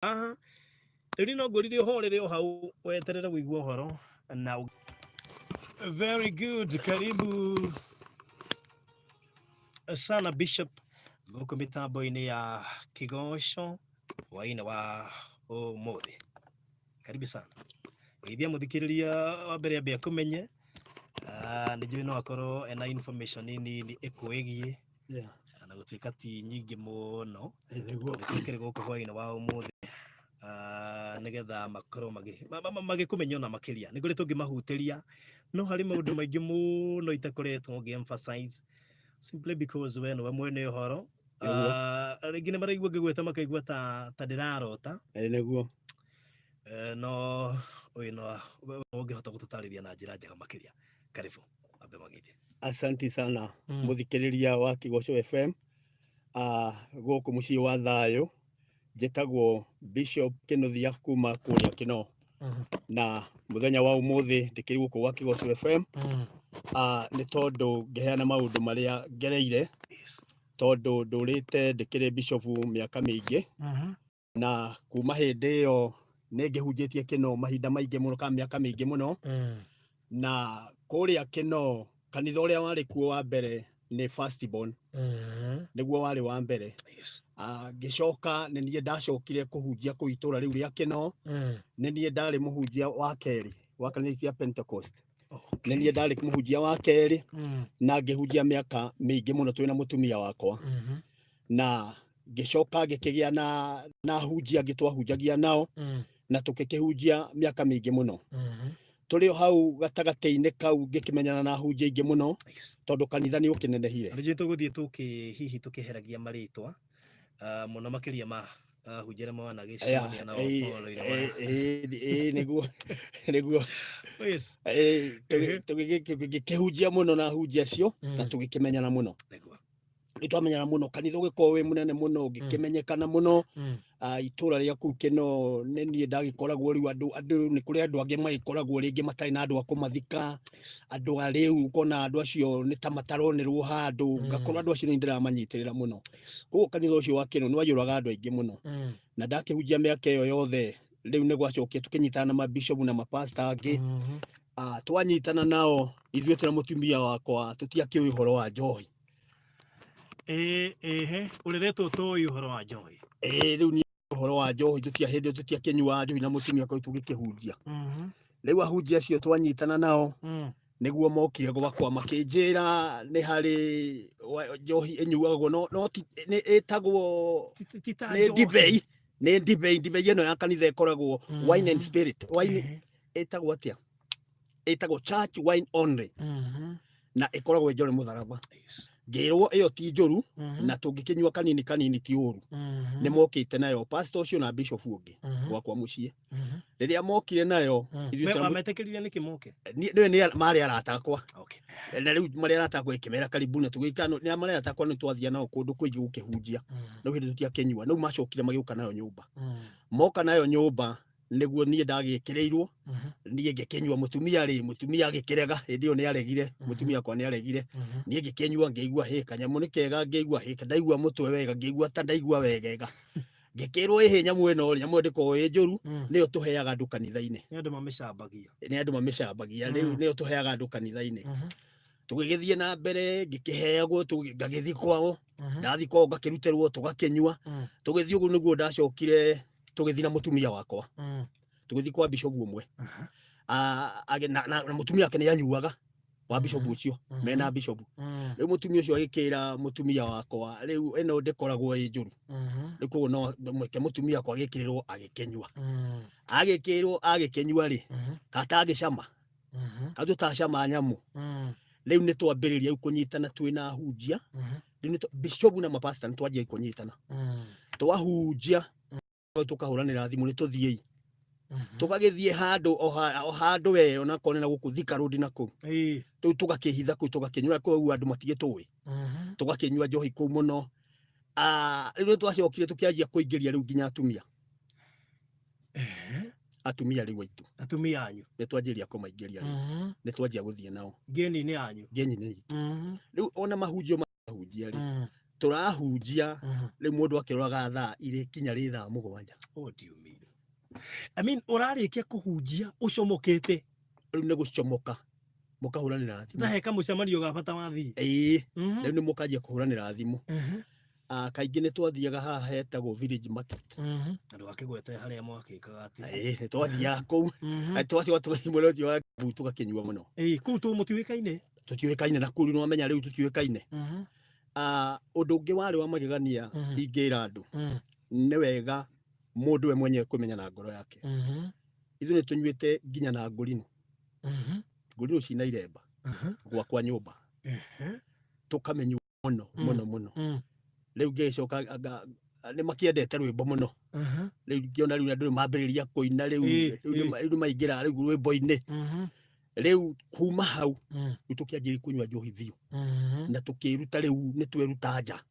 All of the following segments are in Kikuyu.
Haha rĩu no ngũririe ũhorere o hau weterere wĩigue ũhoro na very good. Karibu sana Bishop gũkũ mĩtambo-inĩ ya Kĩgoco hwaĩ-inĩ wa ũmũthĩ. Karibu sana. Geithia mũthikĩrĩria wa mbere ambe akũmenye. Ah, nĩ njũĩ no akorwo ena information nini ĩkwĩgiĩ na gũtuĩka ti nyingĩ mũno. Nĩguo. Nĩkĩo kĩrĩ gũkũ hwaĩ-inĩ wa ũmũthĩ, ah, nĩgetha makorwo magĩkũmenya ona makĩria. Nĩ kũrĩ tũngĩmahutĩria, no harĩ maũndũ maingĩ mũno itakoretwo ngĩ emphasize simply because we nĩwe mwene ũhoro. Nĩguo. Ah, rĩngĩ nĩ maraigua ngĩgweta makaigua ta ndĩrarota. Ĩĩ nĩguo. Eh, no ũyũ no ũngĩhota gũtũtarĩria na njĩra njega makĩria. Karibu ambe magĩthie. Asanti sana mũthikĩrĩria wa Kĩgoco FM, gũkũ mũciĩ wa thayũ. Njĩtagwo Bishop Kĩnuthia kuma kũrĩa Kĩnoo, na mũthenya wa ũmũthĩ ndĩkĩrĩ gũkũ gwa Kĩgoco FM, nĩ tondũ ngĩheana maũndũ marĩa ngereire, tondũ ndũrĩte ndĩkĩrĩ bishop mĩaka mĩingĩ, na kuma hĩndĩ ĩyo nĩ ngĩhunjĩtie Kĩnoo mahinda maingĩ mũno, kana mĩaka mĩingĩ mũno. Na kũrĩa Kĩnoo kanitha ũrĩa warĩ kuo wa mbere nĩ First Born, nĩguo warĩ wa mbere. Ngĩcoka nĩ niĩ ndacokire kũhunjia kũu itũra rĩu rĩa Kĩnoo. Nĩ niĩ ndarĩ mũhunjia wa kerĩ wa kanitha cia Pentecost. Nĩ niĩ ndarĩ mũhunjia wa kerĩ, na ngĩhunjia mĩaka mĩingĩ mũno twĩna mũtumia wakwa. Na ngĩcoka ngĩkĩgĩa na ahunjia angĩ twahunjagia nao, na tũgĩkĩhunjia mĩaka mĩingĩ mũno. Tũrĩ o hau gatagatĩ-inĩ kau ngĩkĩmenyana na ahunjia aingĩ mũno, tondũ kanitha nĩ ũkĩnenehire. Rĩngĩ tũgũthiĩ tũkĩ hihi tũkĩheragia marĩtwa, mũno makĩria ma ahunjia arĩa managĩcemania nao ũhoro-inĩ wa Ĩĩ nĩguo, nĩguo. Tũgĩkĩhunjia mũno na ahunjia acio, na tũgĩkĩmenyana mũno. Nĩ twamenyana mũno, kanitha ũgĩkorwo wĩ mũnene mũno, ngĩkĩmenyekana mũno. Itũra rĩa kũu Kĩnoo nĩ niĩ ndagĩkoragwo rĩu, andũ nĩ kũrĩ andũ angĩ magĩkoragwo rĩngĩ matarĩ na andũ a kũmathika, andũ a rĩu ũkona andũ acio nĩ ta mataronerwo handũ, ngakorwo andũ acio nĩ ndĩramanyitĩrĩra mũno. Koguo kanitha ũcio wa Kĩnoo nĩ waiyũraga andũ aingĩ mũno, na ndakĩhunjia mĩaka ĩyo yothe. Rĩu nĩ gwacokire tũkĩnyitana na mabishopu na mapasta angĩ. Twanyitana nao ithuĩ twĩna mũtumia wakwa tũtiakĩũĩ ũhoro wa njohi. Ĩĩ, ĩhĩ, ũreretwo ũtoĩ ũhoro wa njohi? Ĩĩ, rĩu niĩ ũhoro wa njohi tũtia hĩndĩ ĩyo tũtiakĩnyuaga njohi na mũtumia wakwa tũgĩkĩhunjia. Rĩu ahunjia acio twanyitana nao nĩguo mokire gwakwa makĩnjĩra nĩ harĩ njohi ĩnyuagwo, no ti, nĩ ĩtagwo Ti ta nĩ njohi. ndibei, nĩ ndibei, ndibei ĩno ya kanitha ĩkoragwo wine and spirit wine, ĩtagwo atĩa? Ĩtagwo church wine only, na ĩkoragwo ĩ njore mũtharaba. Ngĩrwo ĩyo ti njũru, na tũngĩkĩnyua kanini kanini ti ũru. Nĩ mokĩte nayo pastor ũcio na bishop ũngĩ gwakwa mũciĩ. Rĩrĩa mokire nayo, ithuĩ Wametĩkĩririe nĩkĩ moke? Nĩwe nĩ marĩ arata akwa. Na rĩu marĩ arata akwa ĩkĩmera karibu na tũgĩikara nĩ marĩ arata akwa, nĩ twathiaga nao kũndũ kũingĩ gũkĩhunjia. Rĩu hĩndĩ tũtiakĩnyua, rĩu macokire magĩũka nayo nyũmba. Moka nayo nyũmba nĩguo niĩ ndagĩkĩrĩirwo, niĩ ngĩkĩnyua. Mũtumia rĩ, mũtumia agĩkĩrega, hĩndĩ ĩyo nĩ aregire, mũtumia wakwa nĩ aregire. Niĩ ngĩkĩnyua, ngĩigua hĩ kanyamũ nĩ kega, ngĩigua hĩ ndaigua mũtwe wega, ngĩigua ta ndaigua wegega. Ngĩkĩrwo ĩhĩ nyamũ ĩno rĩ, nyamũ ĩyo ndĩkoragwo ĩ njũru, nĩyo tũheaga andũ kanitha-inĩ. Nĩ andũ mamĩcambagia. Nĩ andũ mamĩcambagia rĩu, nĩyo tũheaga andũ kanitha-inĩ. Tũgĩgĩthiĩ na mbere, ngĩkĩheagwo, ngagĩthiĩ kwao, ndathiĩ kwao ngakĩrutĩrwo, tũgakĩnyua. Tũgĩthiĩ ũguo nĩguo ndacokire tũgĩthiĩ na mũtumia wakwa, tũgĩthiĩ kwa bishop ũmwe. Na mũtumia wake nĩ anyuaga wa bishop ũcio, mena bishop. Rĩu mũtumia ũcio agĩkĩra mũtumia wakwa, rĩu ĩno ndĩkoragwo ĩ njũru, rĩu koguo no reke mũtumia wakwa agĩkĩrĩrwo agĩkĩnyua. Agĩkĩrwo agĩkĩnyua rĩ, katangĩcama katũtacama nyamũ. Rĩu nĩ twambĩrĩria rĩu kũnyitana twĩna ahunjia. Rĩu nĩ bishop na mapasta nĩ twanjia kũnyitana, twahunjia tũkahũranĩra thimũ, nĩ tũthiĩi, tũgagĩthiĩ handũ o handũ we onakorwo nĩ na gũkũ Thika Road na kũu. Rĩu tũgakĩhitha kũu, tũgakĩnyua kũu, andũ matigĩtũĩ. Tũgakĩnyua njohi kũu mũno. Rĩu nĩ twacokire tũkĩanjia kũingĩria rĩu nginya atumia, atumia rĩu aitũ. Atumia anyu. Nĩ twanjĩria kũmaingĩria rĩu. Nĩ twanjia gũthiĩ nao ngeni-inĩ yanyu. Ngeni-inĩ itũ. Rĩu ona mahunjio mahunjia rĩ, Tũrahunjia rĩu mũndũ akĩroraga thaa irĩ kinya rĩ thaa 7. What do you mean? I mean, ũrarĩkia kũhunjia ũcomokete. Rĩu nĩ gũcomoka mũkahũranĩra thimũ. Tahe kamũcemanio ga bata wathiĩ. Ĩĩ, rĩu nĩ mũkanjia kũhũranĩra thimũ. Ah, kaingĩ nĩ twathiaga haha hetagwo Village Market. Na ndũgakĩgwete harĩa mwakĩkaga atĩ. Ĩĩ, nĩ twathiaga kũu. Na twacoka tũgathiĩ mwena ũcio wa Kiambu tũgakĩnyua mũno. Ĩĩ, kũu tũ mũtiũĩkaine. Tũtiũĩkaine na kũu, rĩu nĩwamenya rĩu tũtiũĩkaine. Ah, ũndũ ũngĩ warĩ wa magegania ingĩra andũ, nĩ wega mũndũ we mwenyewe kũmenya na ngoro yake. Ithuĩ nĩ tũnyuĩte nginya na ngũrinũ. Ngũrinũ cina iremba gwakwa nyũmba. Tũkamenyua mũno mũno mũno. Rĩu ngĩgĩcoka nĩ makĩendete rwĩmbo mũno. Rĩu ngĩona rĩu andũ mambĩrĩria kũina rĩu, rĩu nĩ maingĩra rĩu rwĩmbo-inĩ. Rĩu kuma hau rĩu tũkĩanjĩrĩria kũnyua njohi biũ. Na tũkĩruta rĩu nĩ tweruta nja.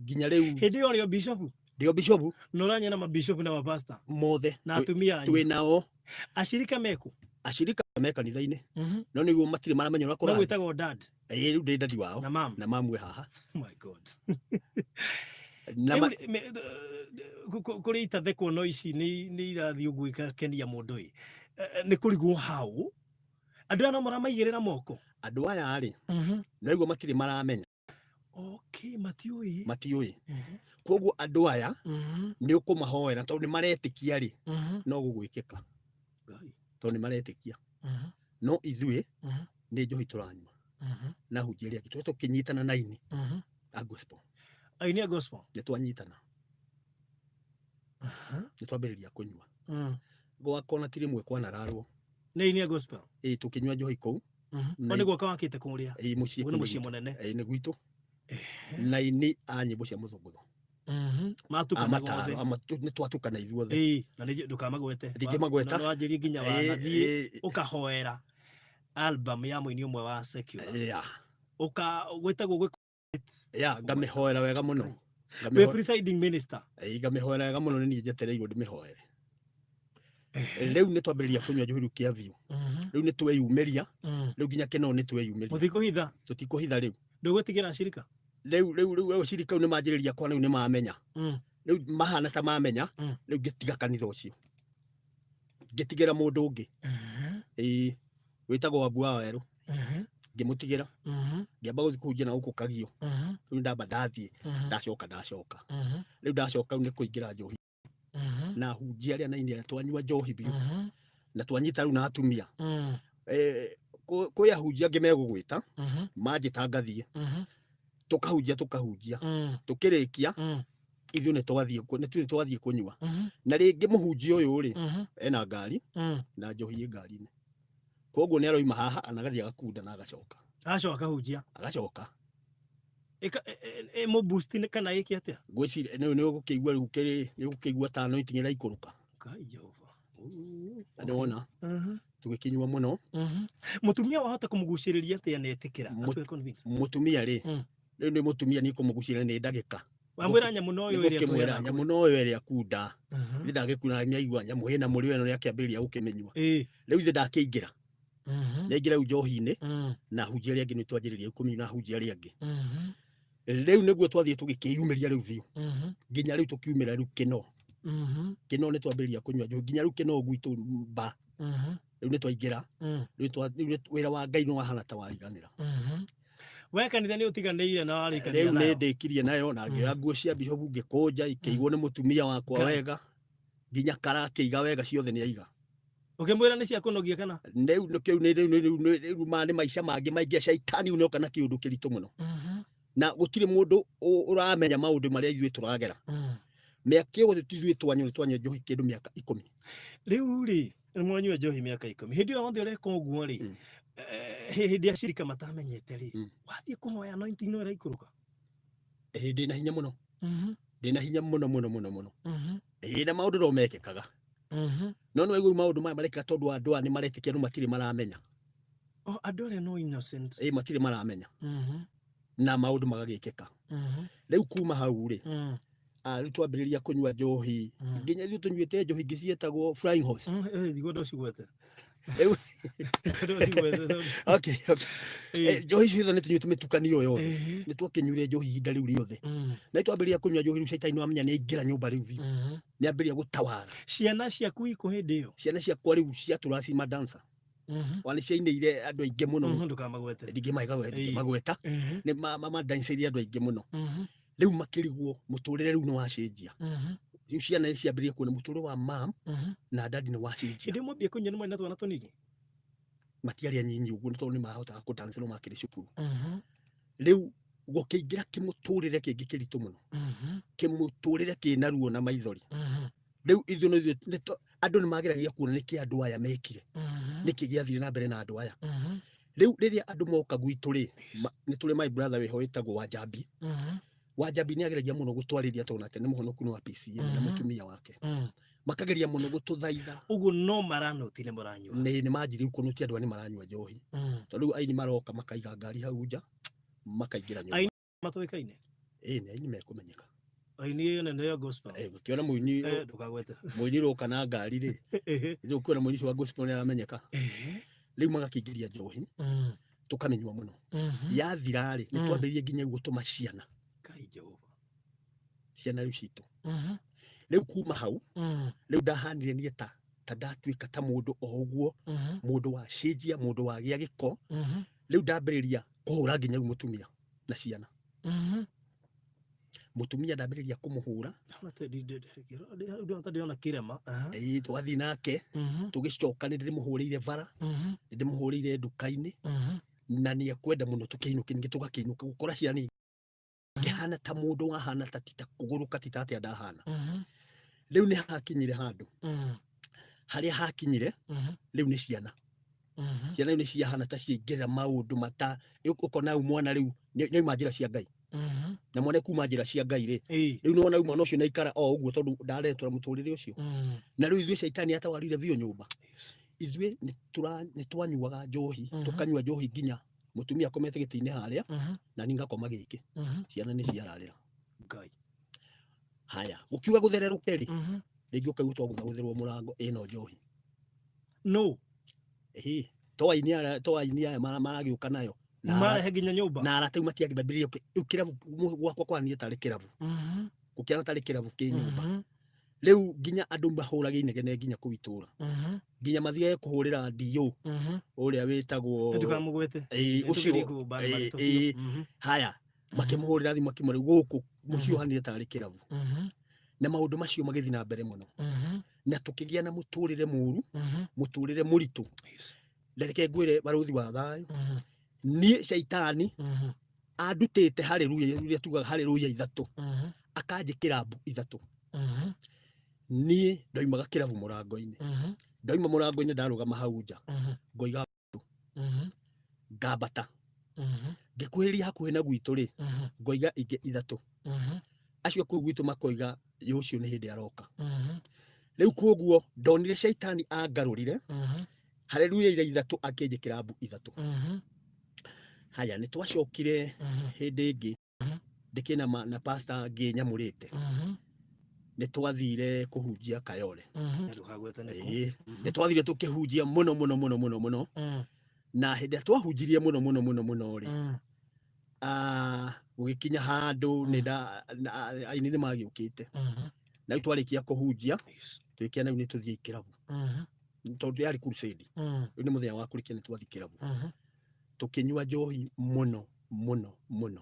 Nginya rĩu Hĩndĩ ĩyo ũrĩ o bishop? Ndĩ o bishop. Na ũranyua na mabishop na mapasta? Mothe. Na atumia anyu? Twĩ nao. Acirika meku? Acirika me kanitha-inĩ. No nĩguo matirĩ maramenya ũrĩa kũrathiĩ. Magwĩtagwo dad? Ĩĩ, rĩu ndĩ dadi wao. Na mam? Na mamu e haha. Oh my God. Na ma- Rĩu, kũrĩ itathekwo no ici nĩ irathiĩ ũguo ikakenia mũndũ ĩ. Nĩ kũrigwo hau. Andũ aya no maramaigĩrĩra moko? Andũ aya rĩ, no iguo matirĩ maramenya. Okay, matiũĩ. Matiũĩ. Koguo andũ aya nĩ ũkũmahoera tondũ nĩ maretĩkia rĩ, no gũgwĩkĩka. Ngai. Tondũ nĩ maretĩkia. No ithuĩ nĩ njohi tũranyua. Na hunjia ĩrĩa ĩngĩ. Tũrĩa tũkĩnyitana na aini a gospel. Aini a gospel? Nĩ twanyitana. Nĩ twambĩrĩria kũnyua. Gwakwa na ti rĩmwe kwanararwo. Nĩ aini a gospel? Ĩĩ, tũkĩnyua njohi kũu. O nĩ gwaka wakĩte kũrĩa? Ĩĩ, mũciĩ Ũguo nĩ kũu mũciĩ gwitũ. mũnene. Ĩĩ, nĩ gwitũ. Na aini a nyĩmbo cia mũthũngũtho. Matukana Amataro, gothe. nĩ twatukana ithuothe. Ĩĩ, na nĩ ndũkamagwete. Ndingĩmagweta. Na wanjĩrie nginya Ĩĩ, wanathiĩ ĩĩ. ũkahoera album ya mũini ũmwe wa secular. Yeah. Ũka gwĩtagwo gwĩ Ya, ngamĩhoera wega mũno. Wĩ presiding minister. Ĩĩ, ngamĩhoera wega mũno, nĩ niĩ njetereirwo ndĩmĩhoere. Rĩu nĩ twambĩrĩria kũnyua njohi rĩu kĩa biũ. Rĩu nĩ tweyumĩria. Rĩu nginya kĩno nĩ tweyumĩria. Mũtikũhitha? Tũtikũhitha rĩu. Ndũgũtigĩra acirika? Rĩu, rĩu, rĩu, rĩu acirika rĩu nĩ manjĩrĩria kwa rĩu nĩ mamenya. Rĩu mahana ta mamenya, rĩu ngĩtiga kanitha ũcio. Ngĩtigĩra mũndũ ũngĩ. Ĩĩ, wĩtagwo Wambu wa Werũ. Ngĩmũtigĩra. Ngĩamba gũthiĩ kũhunjia na gũkũ Kagio. Rĩu ndamba ndathiĩ, ndacoka ndacoka. Rĩu ndacoka rĩu nĩ kũingĩra njohi. Na hunjia arĩa na aini arĩa twanyua njohi biũ. Na twanyita rĩu na atumia. Kwĩ ahunjia angĩ megũgwĩta, manjĩta ngathiĩ. Tũkahunjia, tũkahunjia. Tũkĩrĩkia, ithuĩ nĩ twathiĩ nĩ tuĩ twathiĩ kũnyua. Na rĩngĩ mũhunjia ũyũ rĩ, ena ngari, na njohi ĩ ngari-inĩ. Koguo nĩ aroima haha, anagathiĩ agakunda na agacoka. Agacoka akahunjia. Agacoka. Ĩka, mũ boost nĩ kana ĩke atĩa? Ngwĩciria nĩ ũgũkĩigua rĩu kĩrĩ, nĩ ũgũkĩigua ta anointing ĩraikũrũka. Ngai Jehova. Na nĩ wona, tũgĩkĩnyua mũno. Mũtumia wahota kũmũgucĩrĩria atĩa na etĩkĩra? Atuĩke convince. Mũtumia rĩ, rĩu nĩ mũtumia niĩ kũmũgucĩrĩria nĩ ndagĩka. Wamwĩra nyamũ no ĩyo ĩrĩa Nĩngũkĩmwĩra tũheanaga nyamũ no ĩyo ĩrĩa kunda. Nĩ ndagĩkunda na nĩaigua nyamũ ĩna mũrĩo ĩno nĩakĩambĩrĩria gũkĩmĩnyua. Rĩu ithe ndakĩingĩra. Nĩaingĩra rĩu njohi-inĩ, na hunjia arĩa angĩ nĩ twanjĩrĩria kũmĩnyua na hunjia arĩa angĩ. Rĩu nĩguo twathiĩ tũgĩkĩyumĩria rĩu biũ. Nginya rĩu tũkiumĩra rĩu kĩno. Kĩno nĩ twambĩrĩria kũnyua njohi. Nginya rĩu kĩno gwitũ mba. Rĩu nĩ twaingĩra. Rĩu wĩra wa Ngai nĩ wahana ta wariganĩra. We kanitha nĩ ũtiganĩire na warĩkania Rĩu nĩ nayo? ndĩkirie nayo na ngĩoya nguo cia bishop ngĩkũnja ikĩigwo nĩ mũtumia wakwa Ngai. wega. Nginya kara akĩiga wega ciothe nĩ aiga. Ũkĩmwĩra nĩ cia kũnogia kana? Rĩu nĩ kĩu nĩ rĩu nĩ rĩu nĩ rĩu ma nĩ maica mangĩ maingĩ caitani rĩu nĩoka na kĩũndũ kĩritũ mũno. Na gũtirĩ mũndũ ũramenya maũndũ marĩa ithuĩ tũragera. Mĩaka ĩyo ithuĩ twanyua nĩ twanyua njohi kĩndũ mĩaka 10. Rĩu rĩ, nĩ mwanyua njohi mĩaka 10. Hĩndĩ ĩyo yothe ũreka ũguo rĩ, hĩndĩ ya cirika matamenyete rĩ, wathiĩ kũhoya anointing no ĩraikũrũka? Ĩĩ, ndĩna hinya mũno. Ndĩna hinya mũno, mũno, mũno, mũno. Ĩĩ, na maũndũ no mekĩkaga. No nĩ waigua maũndũ maya marekĩka tondũ andũ aya nĩ maretĩkia no matirĩ maramenya. Oh, andũ arĩa no innocent. Ĩĩ, matirĩ maramenya. Na maũndũ magagĩkĩka. Rĩu kuma hau rĩ, rĩu twambĩrĩria kũnyua njohi. Nginya ithuĩ tũnyuĩte njohi ingĩ ciĩtagwo flying horse. Ndigwo ndocigwete. Rĩu okay okay. Njohi ciothe nĩ tũnyuĩte mĩtukanio yothe. Nĩ twakĩnyuire njohi ihinda rĩu rĩothe. Na twambĩrĩria kũnyua njohi rĩu caitani nĩwamenya nĩ aingĩra nyũmba rĩu biũ. Nĩ ambĩrĩria gũtawara. Ciana ciaku ikũ hĩndĩ ĩyo? Ciana ciakwa rĩu ciatũraga ci madansa. Ona nĩ ciainĩire andũ aingĩ mũno. Ndũkamagwete. Ndingĩmagweta. Nĩ madancĩire andũ aingĩ mũno. Rĩu makĩrigwo mũtũrĩre rĩu nĩ wacenjia. Rĩu ciana nĩ ciambĩrĩria kuona mũtũrĩre wa mam na dadi nĩ wacenjia. Hĩndĩ ĩyo mwambia kũnyua nĩ mwarĩ na twana tũnini? Matiarĩ anyinyi ũguo nĩ tondũ nĩ mahotaga kũdance no makĩrĩ cukuru. Rĩu gũkĩingĩra kĩmũtũrĩre kĩngĩ kĩritũ mũno. Kĩmũtũrĩre kĩna ruo na maithori. Rĩu ithuĩ no ithuĩ andũ nĩ mageragia kuona nĩkĩ andũ aya mekire. Nĩkĩ gĩathire na mbere na andũ aya. Rĩu rĩrĩa andũ moka gwitũ rĩ, nĩ tũrĩ my brother wĩho wĩtagwo Wanjambi. Wanjambi nĩ ageragia mũno gũtwarĩria tondũ nake nĩ mũhonoku nĩ wa PCA na mũtumia wake. Makageria mũno gũtũthaitha. Ũguo no maranoti nĩ mũranyua. Nĩ manjirie kũnutia andũ aya nĩ maranyua njohi. Tondũ rĩu aini maroka makaiga ngari hau nja, makaingĩra nyũmba. Aini matũĩkaine? Ĩĩ nĩ aini mekũmenyeka. Aini ĩyo nene ya gospel. Ũkĩona mũini Ndũkagwete. Mũini ũroka na ngari rĩ, rĩu ũkĩona mũini ũcio wa gospel nĩ aramenyeka. Rĩu magakĩingĩria njohi, tũkamĩnyua mũno. Yathira rĩ, nĩ twambĩrĩirie nginya rĩu gũtũma ciana. Kai Jehova. Ciana rĩu citũ. Rĩu kuma hau, rĩu ndahanire niĩ ta ndatuĩka ta mũndũ o ũguo, mũndũ wa cenjia, mũndũ wagĩa gĩko. Rĩu ndambĩrĩria kũhũra nginya rĩu mũtumia na ciana. Mũtumia ndambĩrĩria kũmũhũra. Ndĩrona kĩrema. Ĩĩ, twathiĩ nake, tũgĩcoka nĩ ndĩmũhũrĩire bara, nĩ ndĩmũhũrĩire nduka-inĩ, na nĩ ekwenda mũno tũkĩinũke, ningĩ tũgakĩinũka gũkora ciana ngĩhana ta mũndũ wahana ta tita kũgũrũka tita atĩa ndahana. Rĩu nĩ hakinyire handũ harĩa hakinyire rĩu nĩ ciana. Ciana rĩu nĩ ciahana ta ciaingĩrĩra maũndũ mata ũkona rĩu mwana rĩu nĩ auma njĩra cia Ngai. Na mwana kuma njĩra cia Ngai rĩ, rĩu nĩwona rĩu mwana ũcio nĩ aikara o ũguo tondũ ndaretwo na mũtũrĩre ũcio. Na rĩu ithuĩ caitani atawarire biũ nyũmba. Ithuĩ nĩ twanyuaga njohi, tũkanyua njohi nginya mũtumia akomete gĩtĩ-inĩ harĩa, na niĩ ngakoma gĩkĩ. Ciana nĩ ciararĩra. Ngai. Haya, gũkiuga gũthererũke rĩ, rĩngĩ ũkaigua twagũthagũthĩrwo mũrango ĩno njohi. No. Ĩhĩ, to aini aya, to aini aya maragĩũka nayo. Na Marehe nginya nyũmba. Na arata rĩu matiangĩambĩrĩria rĩu kĩrabu gwakwa kwanire tarĩ kĩrabu. Gũkĩana tarĩ kĩrabu kĩ nyũmba. Rĩu nginya andũ mahũrage inegene nginya kũu itũũra. Nginya mathiage kũhũrĩra DO ũrĩa wĩtagwo Ndũkamũgwete. Ĩĩ, ũcio, Nĩtũgĩthiĩ kũbana ĩĩ, marĩtwa ĩĩ. biũ. Haya, makĩmũhũrĩra thimũ akĩmwĩra rĩu gũkũ mũciĩ ũhanire tarĩ kĩrabu. Na maũndũ macio magĩthiĩ na mbere mũno. Na tũkĩgĩa na mũtũrĩre mũru, mũtũrĩre mũritũ. Na reke ngwĩre barũthi wa thayũ, niĩ caitani andutĩte harĩ ruya rũrĩa tugaga harĩ ruya ithatũ, akanjĩkĩra mbu ithatũ. Niĩ ndoimaga kĩrabu mũrango-inĩ. Ndoima mũrango-inĩ ndarũgama hau nja, ngoiga ngambata. Ngĩkuhĩrĩria hakuhĩ na gwitũ rĩ, ngoiga ingĩ ithatũ. Acio kũu gwitũ makoiga ũcio nĩ hĩndĩ aroka. Rĩu koguo ndonire caitani angarũrire harĩ ruya ira ithatũ akĩnjĩkĩra mbu ithatũ. Haya, nĩ twacokire hĩndĩ ĩngĩ ndĩkĩna na pastor ngĩnyamũrĩte. Nĩ twathire kũhunjia Kayole. Ndũkagwete nĩ kũ. Ĩĩ, nĩ twathire tũkĩhunjia mũno mũno mũno mũno mũno. Na hĩndĩ ĩrĩa twahunjirie mũno mũno mũno mũno rĩ, gũgĩkinya handũ nĩ nda, na, aini nĩ magĩũkĩte. Na rĩu twarĩkia kũhunjia, twĩkĩra rĩu nĩ tũthiĩ kĩrabu. Tondũ yarĩ crusade. Rĩu nĩ mũthenya wa kũrĩkia nĩ twathiĩ kĩrabu. Tũkĩnyua njohi mũno mũno mũno.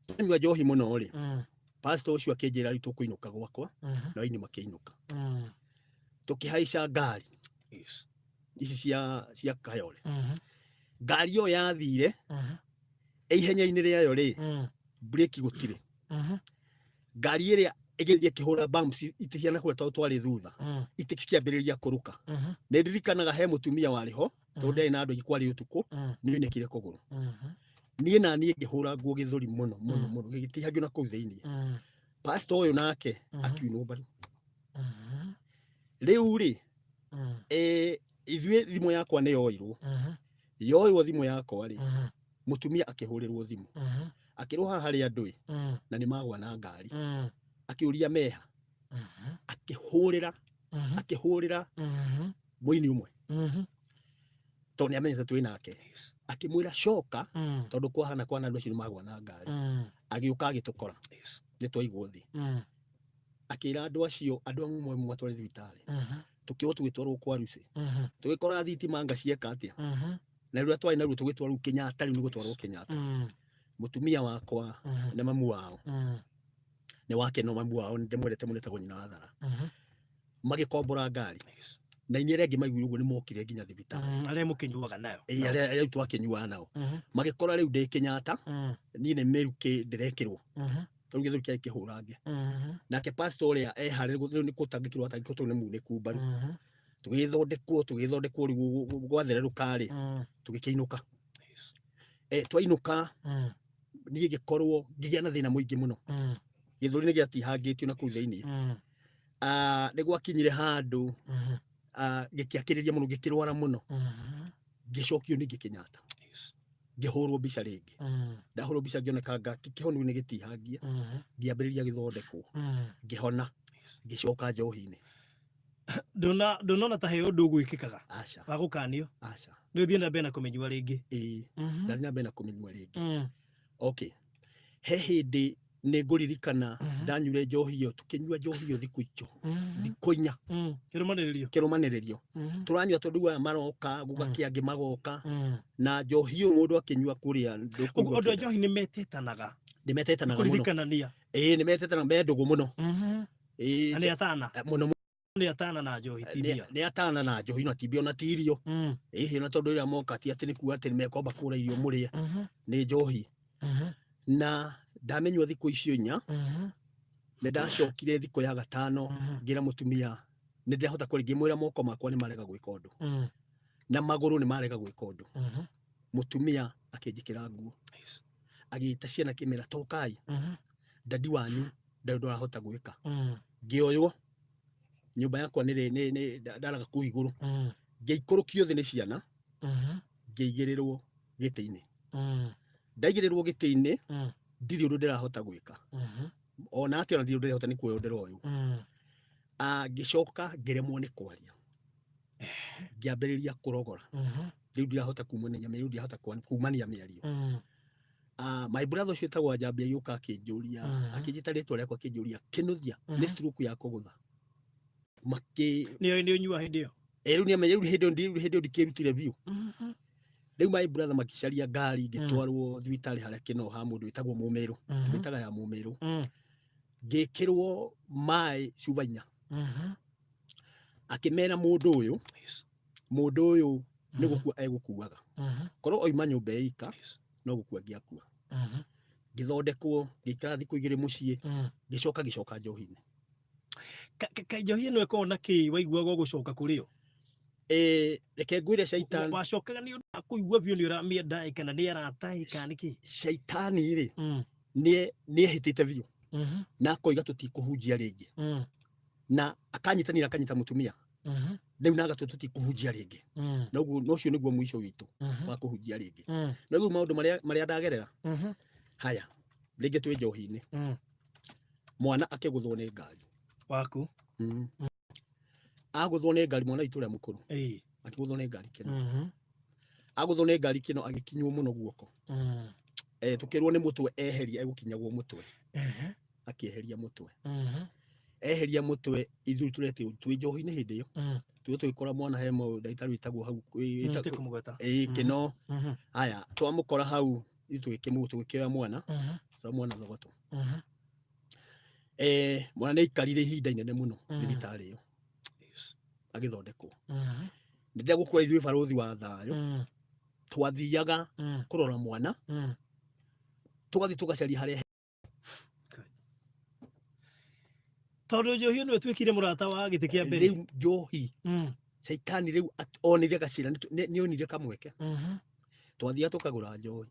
Twanyua njohi mũno rĩ, pastor ũcio akĩnjĩra rĩu tũkũinũka gwakwa, na aini makĩinũka. Tũkĩhaica ngari. Ici cia Kayole. Ngari ĩyo yathire, ihenya-inĩ rĩayo rĩ, breki gũtirĩ. Ngari ĩrĩa ĩgĩthiĩ ĩkĩhũra bumps itĩ ciana kũrĩa tondũ twarĩ thutha. Itĩ cikĩambĩrĩria kũrũka. Nĩ ndirikanaga he mũtumia warĩ ho, tondũ ndarĩ na andũ aingĩ kwarĩ ũtukũ, nĩ oinĩkire kũgũrũ. Niĩ na niĩ ngĩhũra nguo gĩthũri mũno, mũno, mũno, gĩgĩtihangio na kũu thĩinĩ. Pastor ũyũ nake akiunwo mbaru. Rĩu rĩ, ithuĩ thimũ yakwa nĩ yoirwo. Yoirwo thimũ yakwa rĩ, mũtumia akĩhũrĩrwo thimũ. Akĩrwo haha harĩ andũ ĩ, na nĩ magwa na ngari. Akĩũria meha. Akĩhũrĩra, akĩhũrĩra mũini ũmwe. Tondũ nĩ amenyete twĩ nake. Akĩmwĩra coka, tondũ kwahana kwana andũ acio nĩ magwa na ngari. Agĩũka agĩtũkora. Nĩ twaigwo thĩ. Akĩra andũ acio, andũ amwe matware thibitarĩ. Tũkĩoywo tũgĩtwarwo kwa Lucy. Tũgĩkora thitima anga cieka atĩa. Na rĩrĩa twarĩ naruo tũgĩtwarwo rĩu Kenyatta, rĩu nĩ gũtwarwo Kenyatta. Mũtumia wakwa na mamu wao nĩ wake, no mamu wao nĩ ndĩmwendete mũno, etagwo nyina wa Thara. Magĩkombora ngari. Na inyuĩ arĩa angĩ maiguire ũguo nĩ mokire nginya thibitarĩ. Arĩa mũkĩnyuaga nayo. Ĩĩ, arĩa rĩu twakĩnyuaga nao. Magĩkora rĩu ndĩ Kenyatta, niĩ nĩ mĩrukĩ ndĩrekĩrwo. Tondũ gĩthũri kĩarĩ kĩhũrange. Nake pastor ũrĩa e harĩa rĩu nĩ gũtangĩkĩrwo atangĩkĩrwo tondũ nĩ munĩku mbaru. Tũgĩthondekwo rĩu gwathererũka rĩ, tũgĩkĩinũka. Twainũka niĩ ngĩkorwo ngĩgĩa na thĩna mũingĩ mũno. Gĩthũri nĩ gĩatihangĩtio na kũu thĩinĩ. Nĩ gwakinyire handũ gĩkĩakĩrĩria mũno, ngĩkĩrwara mũno, ngĩcokio ningĩ Kenyatta. Ngĩhũrwo mbica rĩngĩ. Ndahũrwo mbica ngĩoneka nga kĩhonu nĩ gĩtihangie. Ngĩambĩrĩria gĩthondekwo, ngĩhona, ngĩcoka njohi-inĩ. Ndũnona ta he ũndũ ũgwĩkĩkaga Aca. wa gũkanio? Aca. Nĩ ũthiĩ na mbere na kũmĩnyua rĩngĩ? Ĩĩ, ndathiĩ na mbere na kũmĩnyua rĩngĩ. Okay, he hĩndĩ nĩ ngũririkana ndanyuire njohi ĩyo, tũkĩnyua njohi ĩyo thikũ icio thikũ 4. Kĩrũmanĩrĩrio. Kĩrũmanĩrĩrio. Tũranyua tondũ rĩu aya maroka gũgakĩa, angĩ magoka na njohi ĩyo mũndũ akĩnyua kũrĩa Ũguo andũ a njohi nĩ metetanaga? Nĩ metetanaga mũno. Kũririkanania. Ĩĩ, nĩ metetanaga, me ndũgũ mũno. Ĩĩ. Na nĩ atana. Mũno. Nĩ atana na njohi ti mbia. Nĩ atana na njohi na ti mbia ona ti irio. Ĩhĩ, na tondũ rĩrĩa moka ti atĩ nĩ kuga atĩ nĩ mekwamba kũgũra irio mũrĩe, nĩ njohi. Na ndamenyua thikũ icio 4, nĩ ndacokire thikũ ya gatano, ngĩra mũtumia nĩ ndĩrahota kwaria, ngĩmwĩra moko makwa nĩ marega gwĩka ũndũ na magũrũ nĩ marega gwĩka ũndũ. Mũtumia akĩnjĩkĩra nguo, agĩta ciana akĩmera tokai, dadi wanyu ndarĩ ũndũ arahota gwĩka. Ngĩoywo nyũmba yakwa nĩ ndaraga kũu igũrũ, ngĩikũrũkio thĩ nĩ ciana, ngĩigĩrĩrwo gĩtĩ-inĩ. Ndaigĩrĩrwo gĩtĩ-inĩ, ndirĩ ũndũ ndĩrahota gwĩka, ona atĩ ona ndirĩ ũndũ ndĩrahota, nĩ kuoywo ndĩroywo. Ngĩcoka ngĩremwo nĩ kwaria, ngĩambĩrĩria kũrogora. Rĩu ndirahota kumania mĩario, ndirahota kumania mĩario. My brother ũcio wĩtagwo Njambi agĩũka akĩnjũria, akĩnjĩta rĩtwa rĩakwa, akĩnjũria, "Kĩnuthia, nĩ stroke ya kũgũtha?" Makĩ Nĩ ũnyua hĩndĩ ĩyo? Ĩ, rĩu nĩamenye rĩu hĩndĩ ĩyo hĩndĩ ĩyo ndikĩrutire biũ. Rĩu my brother makĩcaria ngari, ngĩtwarwo thibitarĩ harĩa Kĩno ha mũndũ wĩtagwo Mũmĩrũ, wĩtaga ya Mũmĩrũ. Ngĩkĩrwo maĩ cuba 4. Akĩmera mũndũ ũyũ, mũndũ ũyũ nĩ gũkua egũkuaga, korwo oima nyũmba ĩika no gũkua ngĩakua. Ngĩthondekwo, ngĩikara thikũ 2 mũciĩ, ngĩcoka njohi-inĩ. Kaĩ njohi ĩno ĩkoragwo na kĩ waiguaga ũgũcoka kũrĩ yo? Ĩ, reke ngwĩre, caitan Wacokaga nĩ ũndũ wa kũigua biũ nĩ ũramĩenda ĩ, kana nĩ arata ĩ, kana nĩ kĩ? Caitani rĩ, nĩ ehĩtĩte biũ na akoiga tũtikũhunjia rĩngĩ, na akanyitanĩra, akanyita mũtumia rĩu na agatũ tũtikũhunjia rĩngĩ, na ũguo na ũcio nĩguo mũico witũ wa kũhunjia rĩngĩ. Na rĩu maũndũ marĩa ndagerera haya rĩngĩ twĩ njohi-inĩ, mwana akĩgũthwo nĩ ngari. Waku? Mm. Agũthwo nĩ ngari, mwana witũ ũrĩa mũkũrũ akĩgũthwo nĩ ngari kĩno. Agũthwo nĩ ngari kĩno, agĩkinywo mũno guoko. Tũkĩrwo nĩ mũtwe eheria, egũkinyagwo mũtwe. Akĩeheria mũtwe. Eheria mũtwe, ithuĩ tũrete twĩ njohi-inĩ hĩndĩ ĩyo, tuo tũgĩkora mwana he ndagĩtarĩ wĩtagwo hau Tĩkũmũgweta. Ĩĩ, kĩno. Haya, twamũkora hau, ithuĩ tũgĩkĩoya mwana, twa mwana thogoto. Mwana nĩ aikarire ihinda inene mũno thibitarĩ ĩyo agĩthondekwo. Nĩ ndagũkora ithuĩ barũthi wa thayũ twathiaga kũrora mwana, tũgathiĩ tũgacaria harĩa Tondũ njohi ĩno ĩtuĩkire mũrata wa gĩtĩ kĩa mbere. Rĩu njohi, caitani rĩu onire gacĩra, nĩ onire kamweke. Twathiaga tũkagũra njohi,